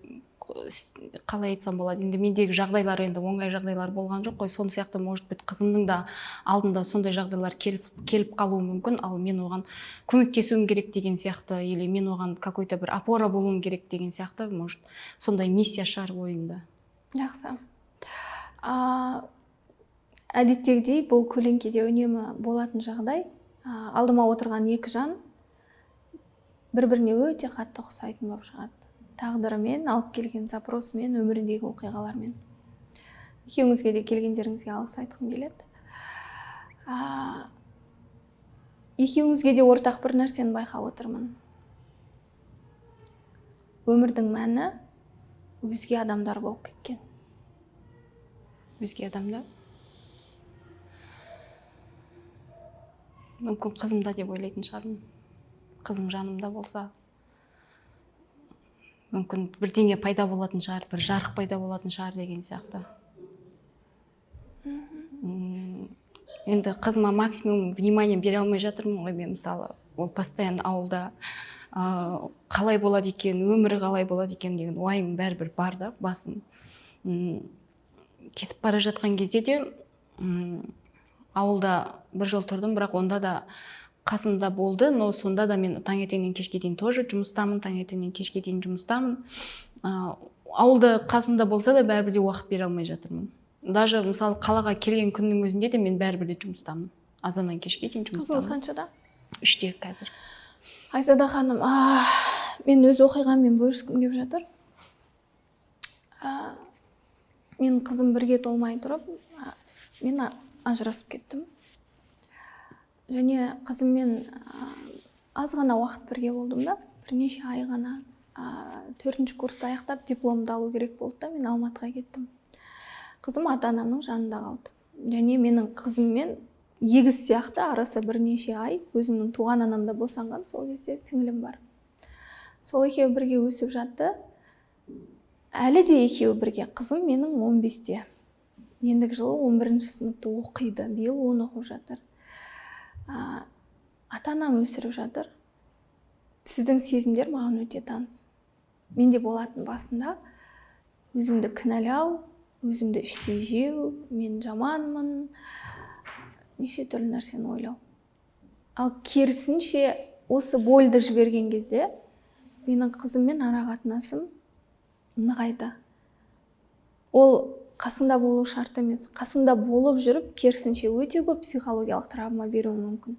қалай айтсам болады, енді мендегі жағдайлар енді оңай жағдайлар болған жоқ қой. Сол сияқты, может быть, қызымның да алдында сондай жағдайлар келіп қалуы мүмкін, ал мен оған көмектесуім керек деген сияқты, или мен оған какой-то бір опора болуым керек деген сияқты, может, сондай миссия шығар ойымда. Жақсы. Әдеттегідей бұл көлеңкеде үнемі болатын жағдай. Алдыма отырған екі жан бір-біріне өте қатты ұқсайтын болып шығады. Тағдырымен, алып келген запросымен, өміріндегі оқиғалармен. Екеуіңізге де келгендеріңізге алғыс айтқым келеді. Екеуіңізге де ортақ бір нәрсені байқап отырмын. Өмірдің мәні өзге адамдар болып кеткен. Өзге адамда? Мүмкін қызымда деп ойлайтын шығармын. Қызым жанымда болса, мүмкін бірдеңе пайда болатын шығар, бір жарық пайда болатын шығар деген сияқты. Енді қызыма максимум внимание бере алмай жатырмын ғой мен мысалы. Ол постоянно ауылда, қалай болады екен, өмірі қалай болады екен деген уайым бәрібір бар да басым. Кетіп бара жатқан кезде де, ауылда бір жыл тұрдым, бірақ онда да қасымда болды, но сонда да мен таңертеңнен кешке дейін тоже жұмыстамын, таңертеңнен кешке дейін жұмыстамын. Ауылда қасымда болса да бәрібір де уақыт бере алмай жатырмын. Даже мысалы қалаға келген күннің өзінде де мен бәрібір де жұмыстамын. Азаннан кешке дейін жұмыстамын. Қызыңыз қаншада? 3-те қазір. Айзада ханым, мен өз оқиғаммен бөліскім келіп жатыр. Мен қызым бірге толмай тұрып, мен ажырасып кеттім. Және қызыммен аз ғана уақыт бірге болдым да, бірнеше ай ғана. 4-ші курсты аяқтап, дипломды алу керек болды да, мен Алматыға кеттім. Қызым ата-анамның жанында қалды. Және менің қызыммен егіз сияқты арасы бірнеше ай, өзімнің туған анамда босанған сол кезде сіңілім бар. Сол екеуі бірге өсіп жатты. Әлі де екеуі бірге. Қызым менің 15-те. Ендігі жылы 11-ші сыныпты оқиды. Биыл 10 оқып жатыр. Ата-анам өсіріп жатыр. Сіздің сезімдер маған өте таныс. Менде болатын басында өзімді кінәлау, өзімді іштей жеу, мен жаманмын, неше түрлі нәрсені ойлау. Ал керісінше осы больді жіберген кезде менің қызыммен ара қатынасым нығайды. Ол қасыңда болу шарт емес. Қасыңда болып жүріп, керісінше өте көп психологиялық травма беруі мүмкін.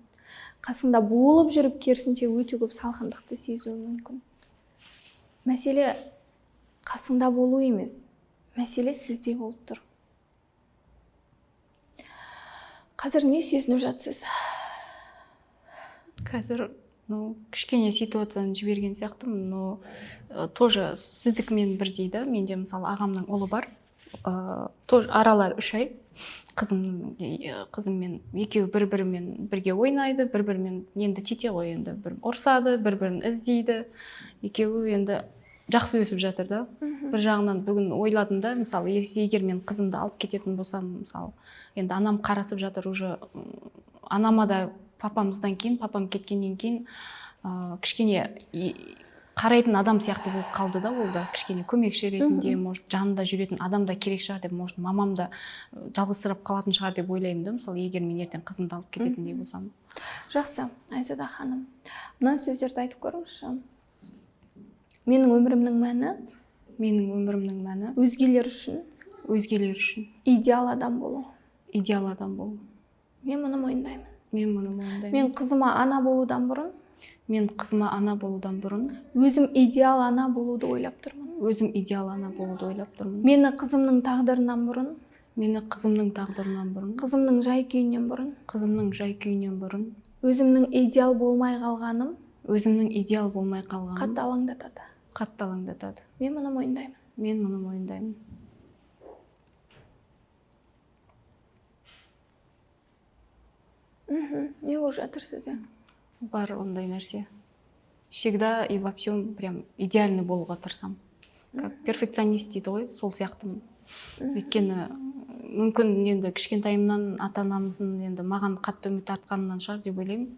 Қасыңда болып жүріп, керісінше өте көп салқындықты сезуі мүмкін. Мәселе қасыңда болу емес, мәселе сізде болып тұр. Қазір не сезініп жатсыз? Қазір, кішкене ситуацияны жіберген сияқтымын, но тоже сіздікімен бірдей да. Менде мысалы ағамның ұлы бар. Тоже аралары 3 ай. Қызыммен екеуі бір бірімен бірге ойнайды, бір бірімен енді тете ғой, енді бір ұрсады, бір бірін іздейді. Екеуі енді жақсы өсіп жатыр да. Бір жағынан бүгін ойладым да, мысалы, егер мен қызымды алып кететін болсам, мысалы, енді анам қарасып жатыр уже, анама да папамыздан кейін, папам кеткеннен кейін, кішкене қарайтын адам сияқты болып қалды да, ол да кішкене көмекші ретінде, может, жанында жүретін адам да керек шығар деп, может, мамам да жалғызсырап қалатын шығар деп ойлаймын да, мысалы, егер мен ертең қызымды алып кететіндей болсам. Жақсы, Айзада ханым, мына сөздерді айтып көріңізші. Менің өмірімнің мәні, Менің өмірімнің мәні, өзгелер үшін, өзгелер үшін идеал адам болу. Идеал адам болу. Мен мұны мойындаймын. Мен мұны мойындаймын. Мен қызыма ана болудан бұрын, Мен қызыма ана болудан бұрын, өзім идеал ана болуды ойлап тұрмын. Өзім идеал ана болуды ойлап тұрмын. Мені қызымның тағдырынан бұрын, Мені қызымның тағдырынан бұрын, қызымның жай күйінен бұрын, қызымның жай күйінен бұрын, өзімнің идеал болмай қалғаным, өзімнің идеал болмай қалғаным қатты алаңдатады. Қатты алаңдатады. Мен мұны мойындаймын. Мен мұны мойындаймын. Не болып жатыр сізде? Бар ондай нәрсе. Всегда и во всем прям идеальный болуға тырысамын. Как перфекционист дейді ғой, сол сияқтымын. Өйткені мүмкін енді кішкентайымнан ата-анамыздың енді маған қатты үміт артқанынан шығар деп ойлаймын.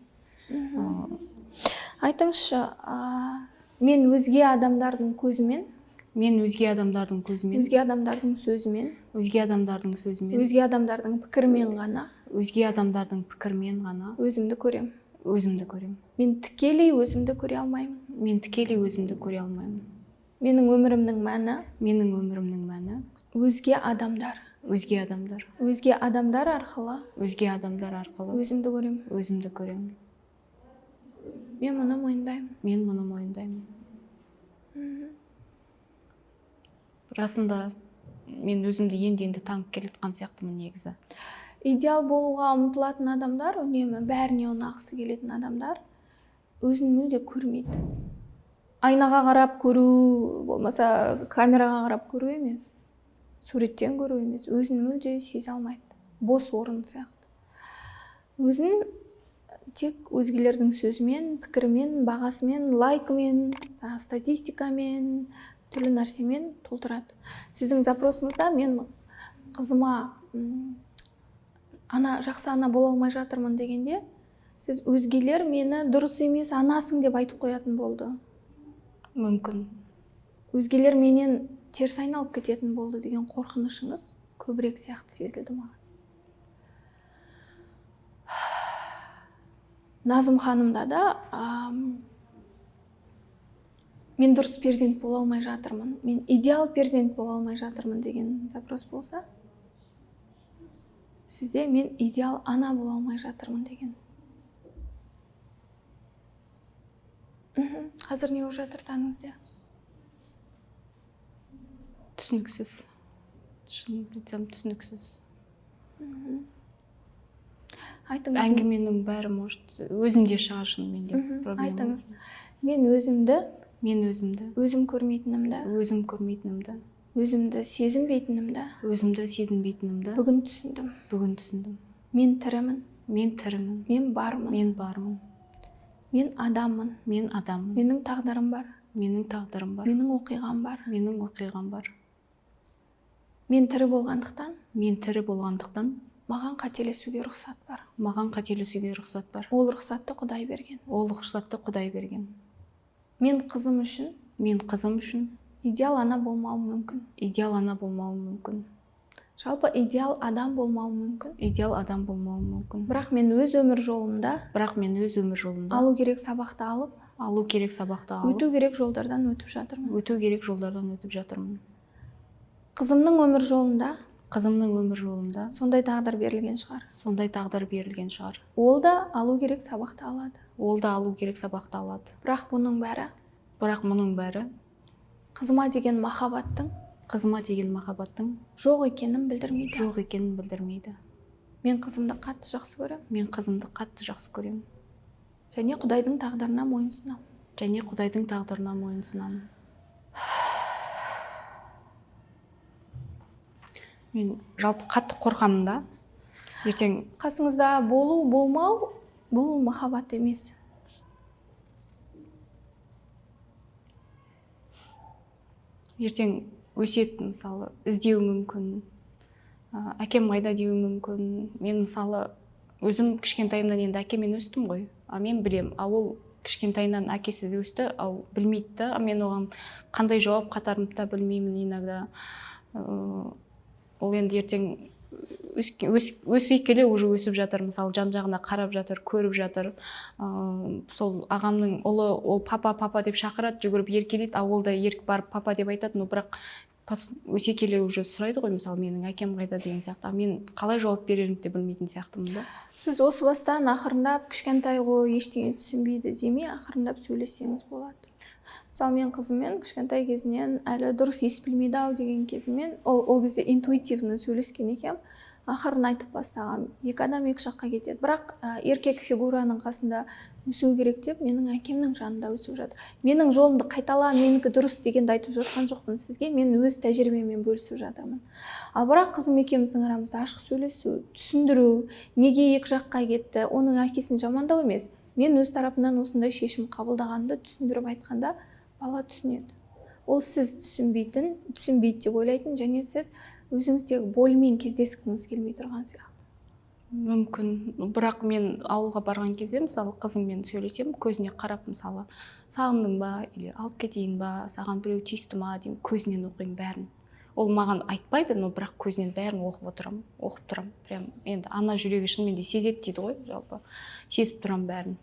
Айтыңызшы, мен өзге адамдардың көзімен, Мен өзге адамдардың көзімен, өзге адамдардың сөзімен, өзге адамдардың сөзімен, өзге адамдардың пікірімен ғана, өзге адамдардың пікірімен ғана өзімді көремін. Өзімді көремін. Мен тікелей өзімді көре алмаймын. Мен тікелей өзімді көре алмаймын. Менің өмірімнің мәні, Менің өмірімнің мәні, өзге адамдар. Өзге адамдар. Өзге адамдар арқылы, Өзге адамдар арқылы өзімді көремін. Өзімді көремін. Мен мұны мойындаймын. Мен мұны мойындаймын. Расында мен өзімді енді-енді танып келе жатқан сияқтымын негізі. Идеал болуға ұмтылатын адамдар, үнемі бәріне ұнағысы келетін адамдар өзін мүлде көрмейді. Айнаға қарап көру, болмаса камераға қарап көру емес, суреттен көру емес, өзін мүлде сезе алмайды. Бос орын сияқты. Өзін тек өзгелердің сөзімен, пікірімен, бағасымен, лайкымен, статистикамен, түрлі нәрсемен толтырады. Сіздің запросыңызда мен қызыма жақсы ана бола алмай жатырмын дегенде, сіз өзгелер мені дұрыс емес анасың деп айтып қоятын болды. Мүмкін. Өзгелер менен теріс айналып кететін болды деген қорқынышыңыз көбірек сияқты сезілді маған. Назым ханымда да, мен дұрыс перзент бола алмай жатырмын, мен идеал перзент бола алмай жатырмын деген запрос болса, сізде мен идеал ана бола алмай жатырмын деген. Қазір не болып жатыр тәніңізде? Түсініксіз. Шынымды айтсам, түсініксіз. Айтыңыз. Әңгіменің бәрі, может, өзімде шығар шынымен де проблема. Айтыңыз. Мен өзімді, Мен өзімді, өзім көрмейтінімді, өзім көрмейтінімді, өзімді сезінбейтінімді, өзімді сезінбейтінімді бүгін түсіндім. Бүгін түсіндім. Мен тірімін. Мен тірімін. Мен бармын. Мен бармын. Мен адаммын. Мен адаммын. Менің тағдырым бар. Менің тағдырым бар. Менің оқиғам бар. Менің оқиғам бар. Мен тірі болғандықтан, Мен тірі болғандықтан, маған қателесуге рұқсат бар. Маған қателесуге рұқсат бар. Ол рұқсатты Құдай берген. Ол рұқсатты Құдай берген. Мен қызым үшін, Мен қызым үшін идеал ана болмауым мүмкін. Идеал ана болмауым мүмкін. Жалпы идеал адам болмауым мүмкін. Идеал адам болмауым мүмкін. Бірақ мен өз өмір жолымда, Бірақ мен өз өмір жолымда алу керек сабақты алып, алу керек сабақты алып, өту керек жолдардан өтіп жатырмын. Өту керек жолдардан өтіп жатырмын. Қызымның өмір жолында, Қызымның өмір жолында сондай тағдыр берілген шығар. Сондай тағдыр берілген шығар. Ол да алу керек сабақты алады. Ол да алу керек сабақты алады. Бірақ бұның бәрі, Бірақ мұның бәрі қызыма деген махаббаттың қызыма деген махаббаттың жоқ екенін білдірмейді. Жоқ екенін білдірмейді. Мен қызымды қатты жақсы көремін. Мен қызымды қатты жақсы көремін. Және Құдайдың тағдырына мойынсұнамын. Және Құдайдың тағдырына мойынсұнамын. Мен жалпы қатты қорқамын да. Ертең Қасыңызда болу болмау бұл махаббат емес. Ертең өсет, мысалы, іздеуі мүмкін, әкем қайда деуі мүмкін. Мен мысалы өзім кішкентайымнан енді әкеммен өстім ғой, а мен білем, а ол кішкентайынан әкесіз өсті, ал білмейді да. Мен оған қандай жауап қатарымды да білмеймін иногда. Ол енді ертең өсе келе уже өсіп жатыр, мысалы, жан жағына қарап жатыр, көріп жатыр. Сол ағамның ұлы, ол папа папа деп шақырады, жүгіріп еркелейді, а ол да ерік барып папа деп айтады. Но бірақ өсе келе уже сұрайды ғой, мысалы, менің әкем қайда деген сияқты. А мен қалай жауап берерімді де білмейтін сияқтымын да. Сіз осы бастан ақырындап, кішкентай ғой, ештеңе түсінбейді демей, ақырындап сөйлессеңіз болады. Мысалы, мен қызыммен кішкентай кезінен, әлі дұрыс ес білмейді ау деген кезіммен, ол кезде интуитивно сөйлескен екенмін, ақырын айтып бастағанмын. Екі адам екі жаққа кетеді, бірақ еркек фигураның қасында өсу керек деп менің әкемнің жанында өсіп жатыр. Менің жолымды қайтала, менікі дұрыс дегенді айтып жатқан жоқпын сізге, мен өз тәжірибеммен бөлісіп жатырмын. Ал бірақ қызым екеуміздің арамызда ашық сөйлесу, түсіндіру, неге екі жаққа кетті, оның әкесін жамандау емес, мен өз тарапымнан осындай шешім қабылдағанымды түсіндіріп айтқанда бала түсінеді. Ол сіз түсінбейді деп ойлайтын, және сіз өзіңіздегі больмен кездескіңіз келмей тұрған сияқты. Мүмкін, бірақ мен ауылға барған кезде, мысалы, қызыммен сөйлесем, көзіне қарап, мысалы, сағындың ба, или алып кетейін ба, саған біреу тиісті ма деймін, көзінен оқимын бәрін. Ол маған айтпайды, но бірақ көзінен бәрін оқып отырамын, оқып тұрамын. Прям енді ана жүрегі шынымен де сезеді дейді ғой, жалпы сезіп тұрамын бәрін.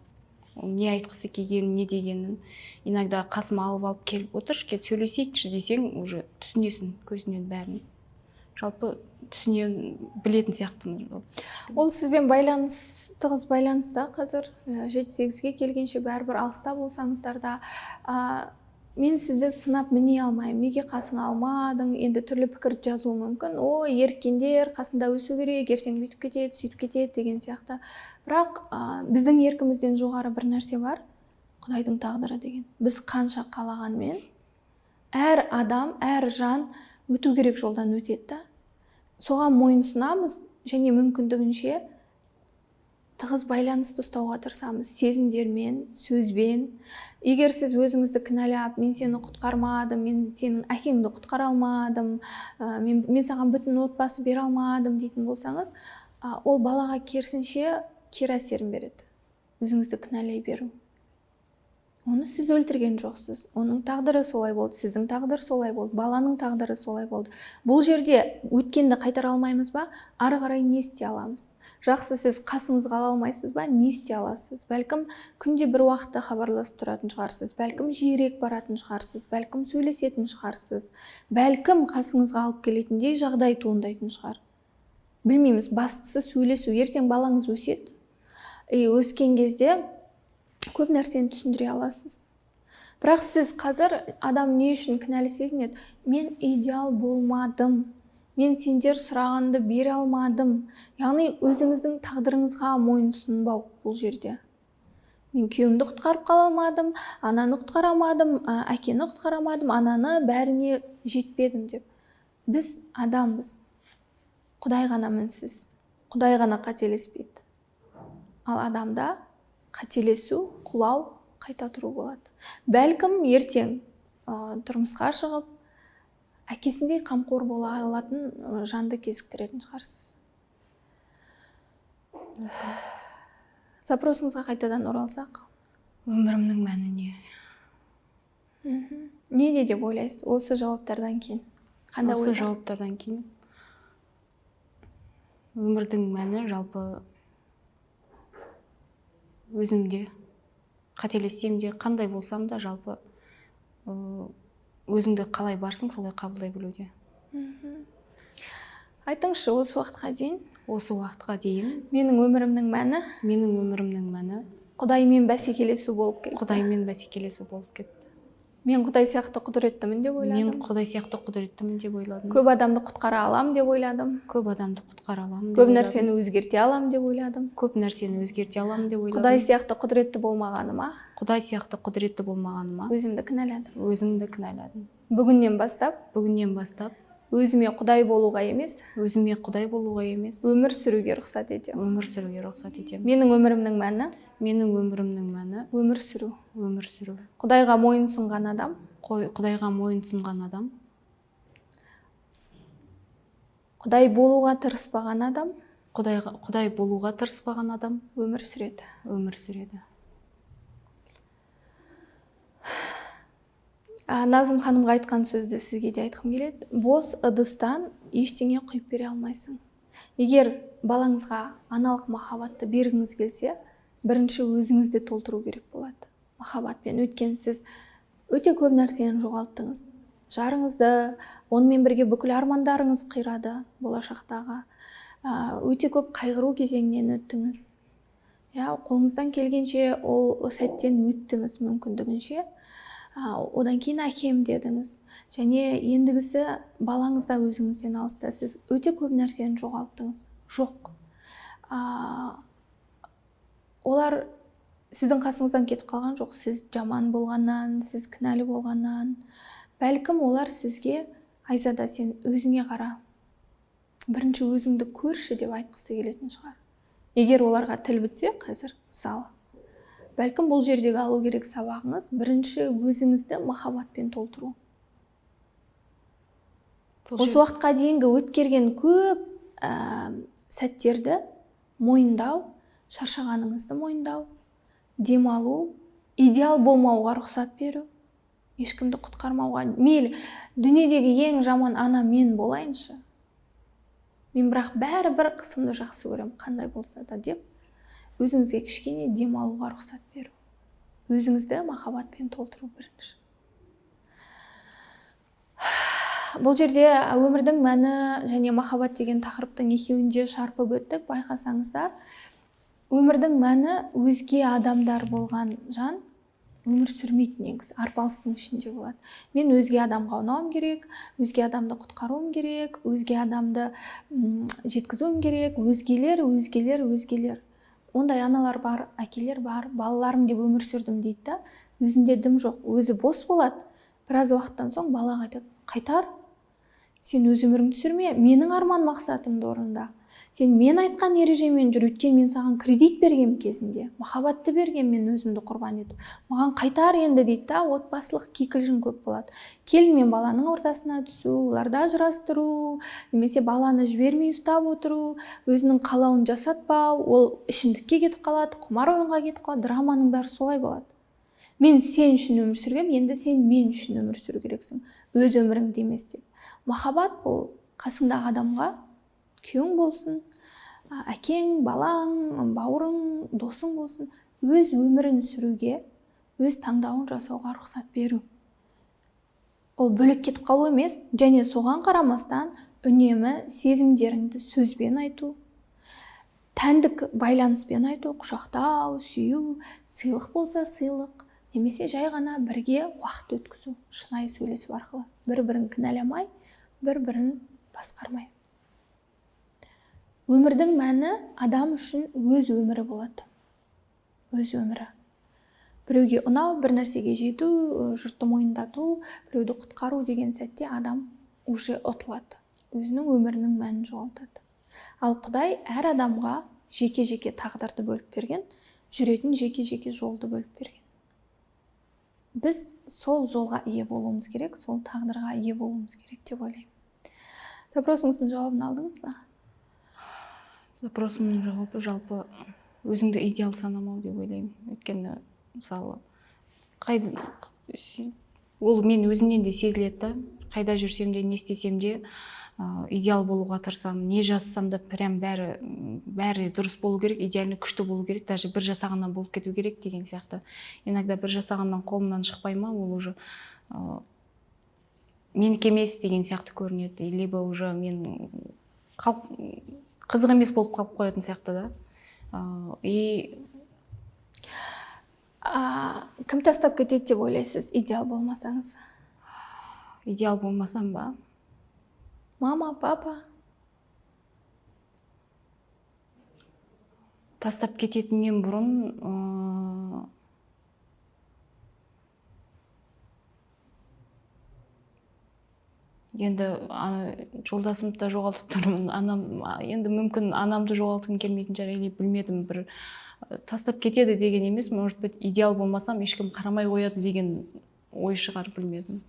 Ол не айтқысы келгенін, не дегенін. Иногда қасыма алып келіп отыршы, кел сөйлесейікші десең, уже түсінесің көзінен бәрін. Жалпы түсіне білетін сияқтымын. Ол сізбен тығыз байланыста қазір, 7-8-ге келгенше бәрібір алыста болсаңыздар да, мен сізді сынап міне алмаймын, неге қасыңа алмадың, енді түрлі пікір жазуы мүмкін. Ой, еріккендер қасында өсу керек, ертең бүйтіп кетеді, сөйтіп кетеді деген сияқты. Бірақ, біздің еркімізден жоғары бір нәрсе бар, Құдайдың тағдыры деген. Біз қанша қалағанмен, әр адам, әр жан өту керек жолдан өтеді да. Соған мойынсұнамыз және мүмкіндігінше тығыз байланысты ұстауға тырысамыз, сезімдермен, сөзбен. Егер сіз өзіңізді кінәлап, мен сені құтқармадым, мен сенің әкеңді құтқара алмадым, мен саған бүтін отбасы бере алмадым дейтін болсаңыз, ол балаға керісінше кері әсерін береді. Өзіңізді кінәлай беру. Оны сіз өлтірген жоқсыз. Оның тағдыры солай болды, сіздің тағдыр солай болды, баланың тағдыры солай болды. Бұл жерде өткенді қайтара алмаймыз ба? Ары қарай не істей аламыз? Жақсы, сіз қасыңызға ала алмайсыз ба? Не істей аласыз? Бәлкім күнде бір уақытта хабарласып тұратын шығарсыз, бәлкім жиірек баратын шығарсыз, бәлкім сөйлесетін шығарсыз, бәлкім қасыңызға алып келетіндей жағдай туындайтын шығар. Білмейміз, бастысы сөйлесу. Ертең балаңыз өседі. И өскен кезде көп нәрсені түсіндіре аласыз. Бірақ сіз қазір адам не үшін кінәлі сезінеді? Мен идеал болмадым, мен сендер сұрағанды бере алмадым. Яғни өзіңіздің тағдырыңызға мойынсұнбау бұл жерде. Мен күйеуімді құтқарып қала алмадым, ананы құтқара алмадым, әкені құтқара алмадым, ананы бәріне жетпедім деп. Біз адамбыз. Құдай ғана мінсіз, Құдай ғана қателеспейді. Ал адамда қателесу, құлау, қайта тұру болады. Бәлкім ертең тұрмысқа шығып, әкесіндей қамқор бола алатын жанды кезіктіретін шығарсыз. Запросыңызға қайтадан оралсақ. Өмірімнің мәні не? Не деп ойлайсыз осы жауаптардан кейін? Қандай Осы ой бар? жауаптардан кейін өмірдің мәні жалпы өзімде, қателессем де, қандай болсам да, жалпы өзіңді қалай барсың, солай қабылдай білуде. Айтыңызшы, осы уақытқа дейін? Осы уақытқа дейін Менің өмірімнің мәні? Менің өмірімнің мәні Құдаймен бәсекелесу болып кетті. Құдаймен бәсекелесу болып кетті. Мен Құдай сияқты құдіреттімін деп Мен ойладым. Құдай сияқты құдіреттімін деп ойладым. Көп адамды құтқара алам деп ойладым. Көп адамды құтқара аламын деп Көп ойладым. нәрсені өзгерте алам деп ойладым. Көп нәрсені өзгерте аламын деп ойладым. Құдай сияқты құдіретті болмағаныма Құдай сияқты құдіретті болмағаныма өзімді кінәладым. Өзімді кінәладым. Бүгіннен бастап Бүгіннен бастап Өзіме құдай болуға емес, Өзіме құдай болуға емес, өмір сүруге рұқсат етемін. Өмір сүруге рұқсат етемін. Менің өмірімнің мәні Менің өмірімнің мәні өмір сүру. Өмір сүру. Құдайға мойынсұнған адам Құдайға мойынсұнған адам, Құдай болуға тырыспаған адам Құдай болуға тырыспаған адам өмір сүреді. Өмір сүреді. Назым ханымға айтқан сөзді сізге де айтқым келеді. Бос ыдыстан ештеңе құйып бере алмайсың. Егер балаңызға аналық махаббатты бергіңіз келсе, бірінші өзіңізді толтыру керек болады махаббатпен. Өйткені сіз өте көп нәрсені жоғалттыңыз. Жарыңызды, онымен бірге бүкіл армандарыңыз қирады болашақтағы. Өте көп қайғыру кезеңінен өттіңіз. Қолыңыздан келгенше ол сәттен өттіңіз мүмкіндігінше. Одан кейін әкем дедіңіз. Және ендігісі балаңыз да өзіңізден алыста. Сіз өте көп нәрсені жоғалттыңыз. Жоқ. Олар сіздің қасыңыздан кетіп қалған жоқ. Сіз жаман болғаннан, сіз кінәлі болғаннан. Бәлкім олар сізге, Айзада, сен өзіңе қара. Бірінші өзіңді көрші деп айтқысы келетін шығар. Егер оларға тіл бітсе қазір, мысалы, бәлкім бұл жердегі алу керек сабағыңыз бірінші өзіңізді махаббатпен толтыру. Осы уақытқа дейінгі өткерген көп сәттерді мойындау, шаршағаныңызды мойындау, демалу, идеал болмауға рұқсат беру, ешкімді құтқармауға. Мейлі, дүниедегі ең жаман ана мен болайыншы. Мен бірақ бәрібір қызымды жақсы көремін, қандай болса да деп өзіңізге кішкене демалуға рұқсат беру. Өзіңізді махаббатпен толтыру бірінші. Бұл жерде өмірдің мәні және махаббат деген тақырыптың екеуін де шарпып өттік. Байқасаңыздар, өмірдің мәні өзге адамдар болған жан өмір сүрмейді негізі, арпалыстың ішінде болады. Мен өзге адамға ұнауым керек, өзге адамды құтқаруым керек, өзге адамды жеткізуім керек, өзгелер, өзгелер, өзгелер. Ондай аналар бар, әкелер бар, балаларым деп өмір сүрдім дейді да, өзінде дым жоқ, өзі бос болады. Біраз уақыттан соң балаға айтады, қайтар, сен өз өміріңді сүрме, менің арман мақсатымды орында. Сен мен айтқан ережемен жүр, өйткені мен саған кредит бергем кезінде, махаббатты берген, мен өзімді құрбан етіп. Маған қайтар енді дейді да, отбасылық кикілжің көп болады. Келін мен баланың ортасына түсу, оларды ажырастыру, немесе баланы жібермей ұстап отыру, өзінің қалауын жасатпау, ол ішімдікке кетіп қалады, құмар ойынға кетіп қалады, драманың бәрі солай болады. Мен сен үшін өмір сүргем, енді сен мен үшін өмір сүру керексің, өз өміріңді емес деп. Махаббат бұл қасыңдағы адамға, күйеуің болсын, әкең, балаң, бауырың, досың болсын, өз өмірін сүруге, өз таңдауын жасауға рұқсат беру. Ол бөлек кетіп қалу емес, және соған қарамастан үнемі сезімдеріңді сөзбен айту, тәндік байланыспен айту, құшақтау, сүю, сыйлық болса сыйлық, немесе жай ғана бірге уақыт өткізу, шынайы сөйлесу арқылы, бір-бірін кінәламай, бір-бірін басқармай. Өмірдің мәні адам үшін өз өмірі болады. Өз өмірі. Біреуге ұнау, бір нәрсеге жету, жұртты мойындату, біреуді құтқару деген сәтте адам уже ұтылады. Өзінің өмірінің мәнін жоғалтады. Ал Құдай әр адамға жеке-жеке тағдырды бөліп берген, жүретін жеке-жеке жолды бөліп берген. Біз сол жолға ие болуымыз керек, сол тағдырға ие болуымыз керек деп ойлаймын. Запросыңыздың жауабын алдыңыз ба? Запросымның жауабы жалпы өзіңді идеал санамау деп ойлаймын. Өйткені, мысалы, ол мен өзімнен де сезіледі да, қайда жүрсем де, не істесем де, идеал болуға тырысамын, не жазсам да прям бәрі дұрыс болу керек, идеально күшті болу керек, даже бір жасағаннан болып кету керек деген сияқты. Иногда бір жасағаннан қолымнан шықпай ма, ол уже менікі емес деген сияқты көрінеді, либо уже мен қызық емес болып қалып қоятын сияқты да. И Кім тастап кетеді деп ойлайсыз, идеал болмасаңыз? Идеал болмасам ба? Мама, папа? Тастап кететіннен бұрын, Енді жолдасымды да жоғалтып тұрмын. Анам, енді мүмкін анамды жоғалтқым келмейтін шығар, или білмедім, бір тастап кетеді деген емес, может быть, идеал болмасам ешкім қарамай қояды деген ой шығар, білмедім.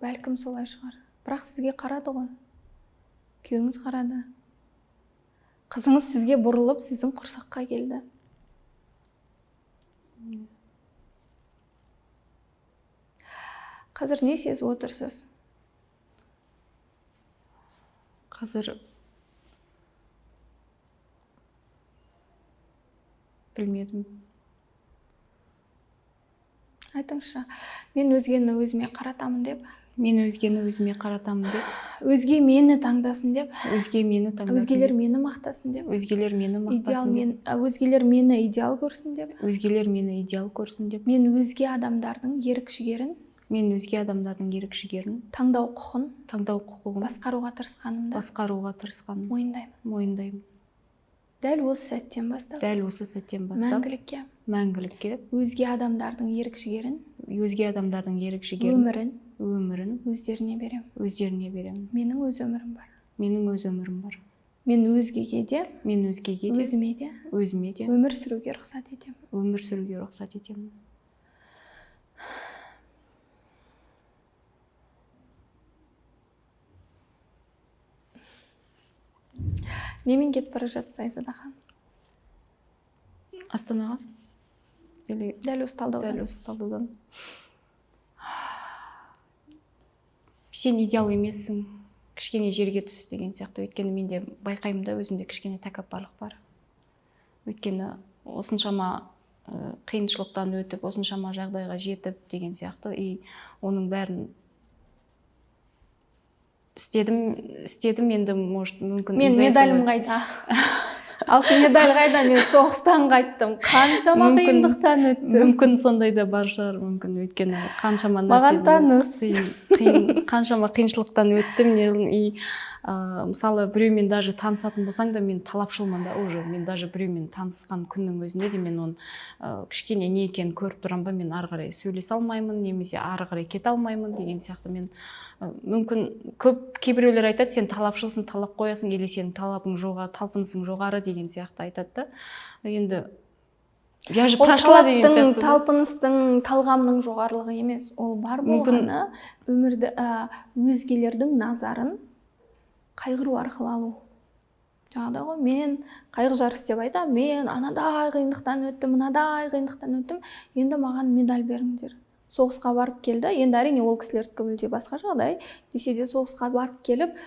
Бәлкім солай шығар. Бірақ сізге қарады ғой. Күйеуіңіз қарады. Қызыңыз сізге бұрылып, сіздің құрсаққа келді. Қазір не сезіп отырсыз? Қазір білмедім. Айтыңызшы, мен өзгені өзіме қаратамын деп. Мен өзгені өзіме қаратамын деп. Өзге мені таңдасын деп. Өзге мені таңдасын. Өзгелер мені мақтасын деп. Өзгелер мені мақтасын деп. Өзгелер мені идеал көрсін деп. Өзгелер мені идеал көрсін деп. Мен өзге адамдардың ерік-жігерін. Мен өзге адамдардың ерік-жігерін. Таңдау құқын. Таңдау құқығын. Басқаруға тырысқанымды. Басқаруға тырысқанымды. Мойындаймын. Мойындаймын. Дәл осы сәттен бастап. Дәл осы сәттен бастап. Мәңгілікке. Мәңгілікке. Өзге адамдардың ерік-жігерін. Өзге адамдардың ерік-жігерін. Өмірін. Өмірін. Өздеріне беремін. Өздеріне беремін. Менің өз өмірім бар. Менің өз өмірім бар. Мен өзгеге де. Мен өзгеге де. Өзіме де. Өзіме де. Өмір сүруге рұқсат етемін. Өмір сүруге рұқсат етемін. Немен кетіп бара жатсыз, Айзада ханым? Астанаға. Или дәл осы талдаудан. Дәл осы талдаудан. Сен идеал емессің, кішкене жерге түс деген сияқты. Өйткені мен де байқаймын да, өзімде кішкене тәкаппарлық бар. Өйткені осыншама қиыншылықтан өтіп, осыншама жағдайға жетіп деген сияқты. И оның бәрін істедім енді, может, мүмкін. Мен медалім қайда? Алтын медаль қайда? Мен соғыстан қайттым. Қаншама қиындықтан өттім. Мүмкін сондай да бар шығар, мүмкін. Өйткені қаншама маған таныс. Қаншама қиыншылықтан өттім. И мысалы, біреумен даже танысатын болсаң да, мен талапшылмын да уже. Мен даже біреумен танысқан күннің өзінде де мен оның кішкене не екенін көріп тұрам ба, мен ары қарай сөйлесе алмаймын, немесе ары қарай кете алмаймын деген сияқты. Мен мүмкін көп кейбіреулер айтады, сен талапшылсың, талап қоясың, или сенің талабың жоғары, талпынысың жоғары деген сияқты айтады да. Енді я же прошла деген сияқты. Талпыныстың, талғамның жоғарылығы емес, ол бар болғаны өмірді өзгелердің назарын қайғыру арқылы алу. Жаңағыдай ғой, мен қайғы жарыс деп айтамын, мен анадай қиындықтан өттім, мынадай қиындықтан өттім, енді маған медаль беріңдер. Соғысқа барып келді, енді әрине ол кісілердікі мүлде басқа жағдай, десе де соғысқа барып келіп,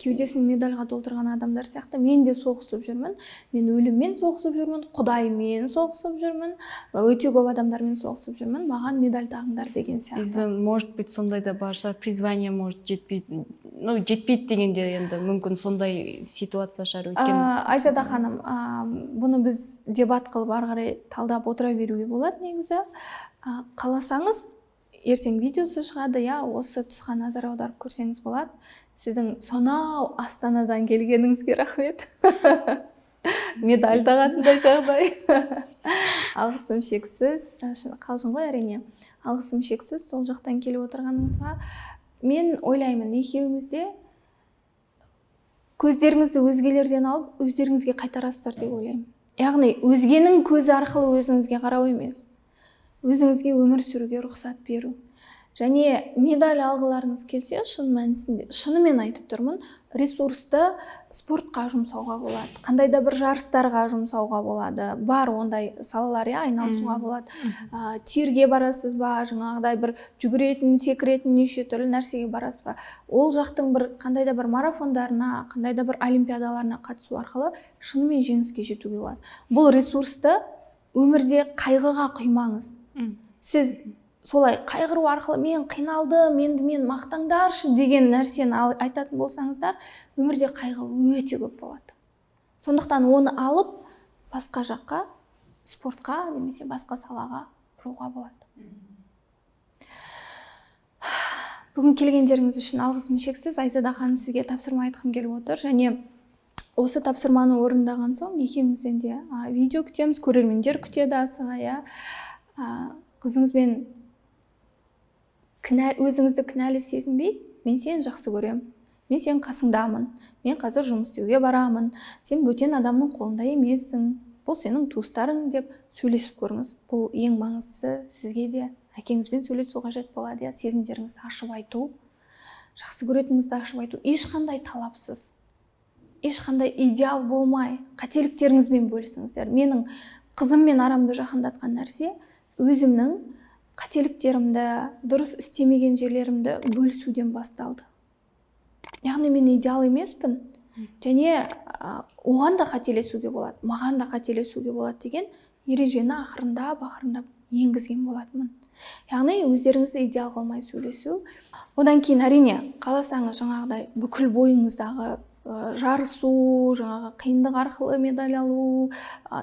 кеудесін медальға толтырған адамдар сияқты мен де соғысып жүрмін, мен өліммен соғысып жүрмін, Құдаймен соғысып жүрмін, өте көп адамдармен соғысып жүрмін, маған медаль тағыңдар деген сияқты. Может быть, сондай да бар шығар, призвание может жетпейді, ну жетпейді дегенде енді мүмкін сондай ситуация шығар, өйткені. Айзада ханым, бұны біз дебат қылып ары қарай талдап отыра беруге болады негізі. Қаласаңыз, ертең видеосы шығады, я, осы тұсқа назар аударып көрсеңіз болады. Сіздің сонау Астанадан келгеніңізге рахмет. Медаль тағатындай жағдай. Алғысым шексіз, қалжың ғой әрине. Алғысым шексіз сол жақтан келіп отырғаныңызға. Мен ойлаймын, екеуіңіз де көздеріңізді өзгелерден алып, өздеріңізге қайтарасыздар деп ойлаймын. Яғни өзгенің көзі арқылы өзіңізге қарау емес. Өзіңізге өмір сүруге рұқсат беру. Және медаль алғыларыңыз келсе, шын мәнісінде, шынымен айтып тұрмын, ресурсты спортқа жұмсауға болады, қандай да бір жарыстарға жұмсауға болады, бар ондай салалар, иә, айналысуға болады. Тирге барасыз ба, жаңағыдай бір жүгіретін, секіретін неше түрлі нәрсеге барасыз ба, ол жақтың бір қандай да бір марафондарына, қандай да бір олимпиадаларына қатысу арқылы шынымен жеңіске жетуге болады. Бұл ресурсты өмірде қайғыға құймаңыз. Сіз солай қайғыру арқылы мен қиналдым, енді мен мақтаңдаршы деген нәрсені айтатын болсаңыздар, өмірде қайғы өте көп болады. Сондықтан оны алып басқа жаққа, спортқа немесе басқа салаға бұруға болады. Бүгін келгендеріңіз үшін алғысым шексіз. Айзада ханым, сізге тапсырма айтқым келіп отыр. Және осы тапсырманы орындаған соң екеумізден де видео күтеміз, көрермендер күтеді асыға, иә. Қызыңызбен кінә, өзіңізді кінәлі сезінбей, мен сені жақсы көремін, мен сенің қасыңдамын, мен қазір жұмыс істеуге барамын, сен бөтен адамның қолында емессің, бұл сенің туыстарың деп сөйлесіп көріңіз. Бұл ең маңыздысы. Сізге де әкеңізбен сөйлесу қажет болады, иә, сезімдеріңізді ашып айту, жақсы көретініңізді ашып айту, ешқандай талапсыз, ешқандай идеал болмай, қателіктеріңізбен бөлісіңіздер. Менің қызыммен арамды жақындатқан нәрсе — өзімнің қателіктерімді, дұрыс істемеген жерлерімді бөлісуден басталды. Яғни мен идеал емеспін және оған да қателесуге болады, маған да қателесуге болады деген ережені ақырындап ақырындап енгізген болатынмын. Яғни өздеріңізді идеал қылмай сөйлесу. Одан кейін, әрине, қаласаңыз, жаңағыдай бүкіл бойыңыздағы жарысу, жаңағы қиындық арқылы медаль алу,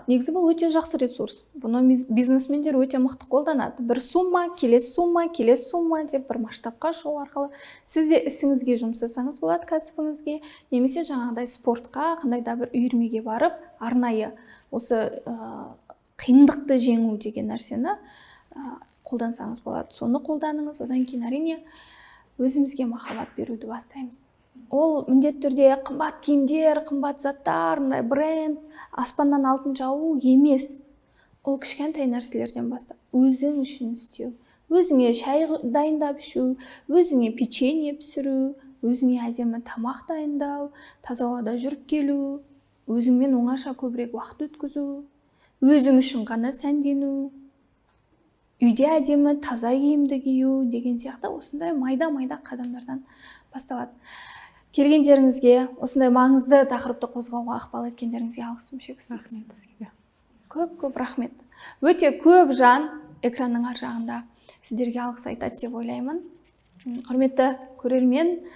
негізі бұл өте жақсы ресурс. Бұны бизнесмендер өте мықты қолданады. Бір сумма, келесі сумма, келесі сумма деп бір масштабқа шығу арқылы сіз де ісіңізге жұмсасаңыз болады, кәсібіңізге, немесе жаңағыдай спортқа, қандай да бір үйірмеге барып, арнайы осы қиындықты жеңу деген нәрсені қолдансаңыз болады. Соны қолданыңыз. Одан кейін, әрине, өзімізге махаббат беруді бастаймыз. Ол міндетті түрде қымбат киімдер, қымбат заттар, мындай бренд, аспаннан алтын жауу емес. Ол кішкентай нәрселерден бастап өзің үшін істеу, өзіңе шай дайындап ішу, өзіңе печенье пісіру, өзіңе әдемі тамақ дайындау, таза ауада жүріп келу, өзіңмен оңаша көбірек уақыт өткізу, өзің үшін ғана сәндену, үйде әдемі таза киімді кию деген сияқты осындай майда майда қадамдардан басталады. Келгендеріңізге, осындай маңызды тақырыпты қозғауға ықпал еткендеріңізге алғысым шексіз. Рахмет сізге. Көп көп рахмет. Өте көп жан экранның ар жағында сіздерге алғыс айтады деп ойлаймын. Құрметті көрермен,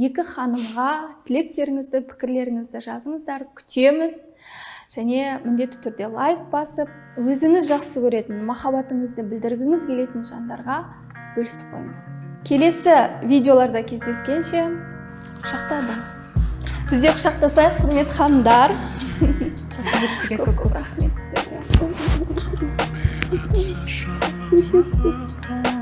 екі ханымға тілектеріңізді, пікірлеріңізді жазыңыздар, күтеміз. Және міндетті түрде лайк басып, өзіңіз жақсы көретін, махаббатыңызды білдіргіңіз келетін жандарға бөлісіп қойыңыз. Келесі видеоларда кездескенше, құшақтадым. Біз де құшақтасайық, құрметті ханымдар. Рахмет сізге. Көп көп рахмет сіздерге. Шексіз.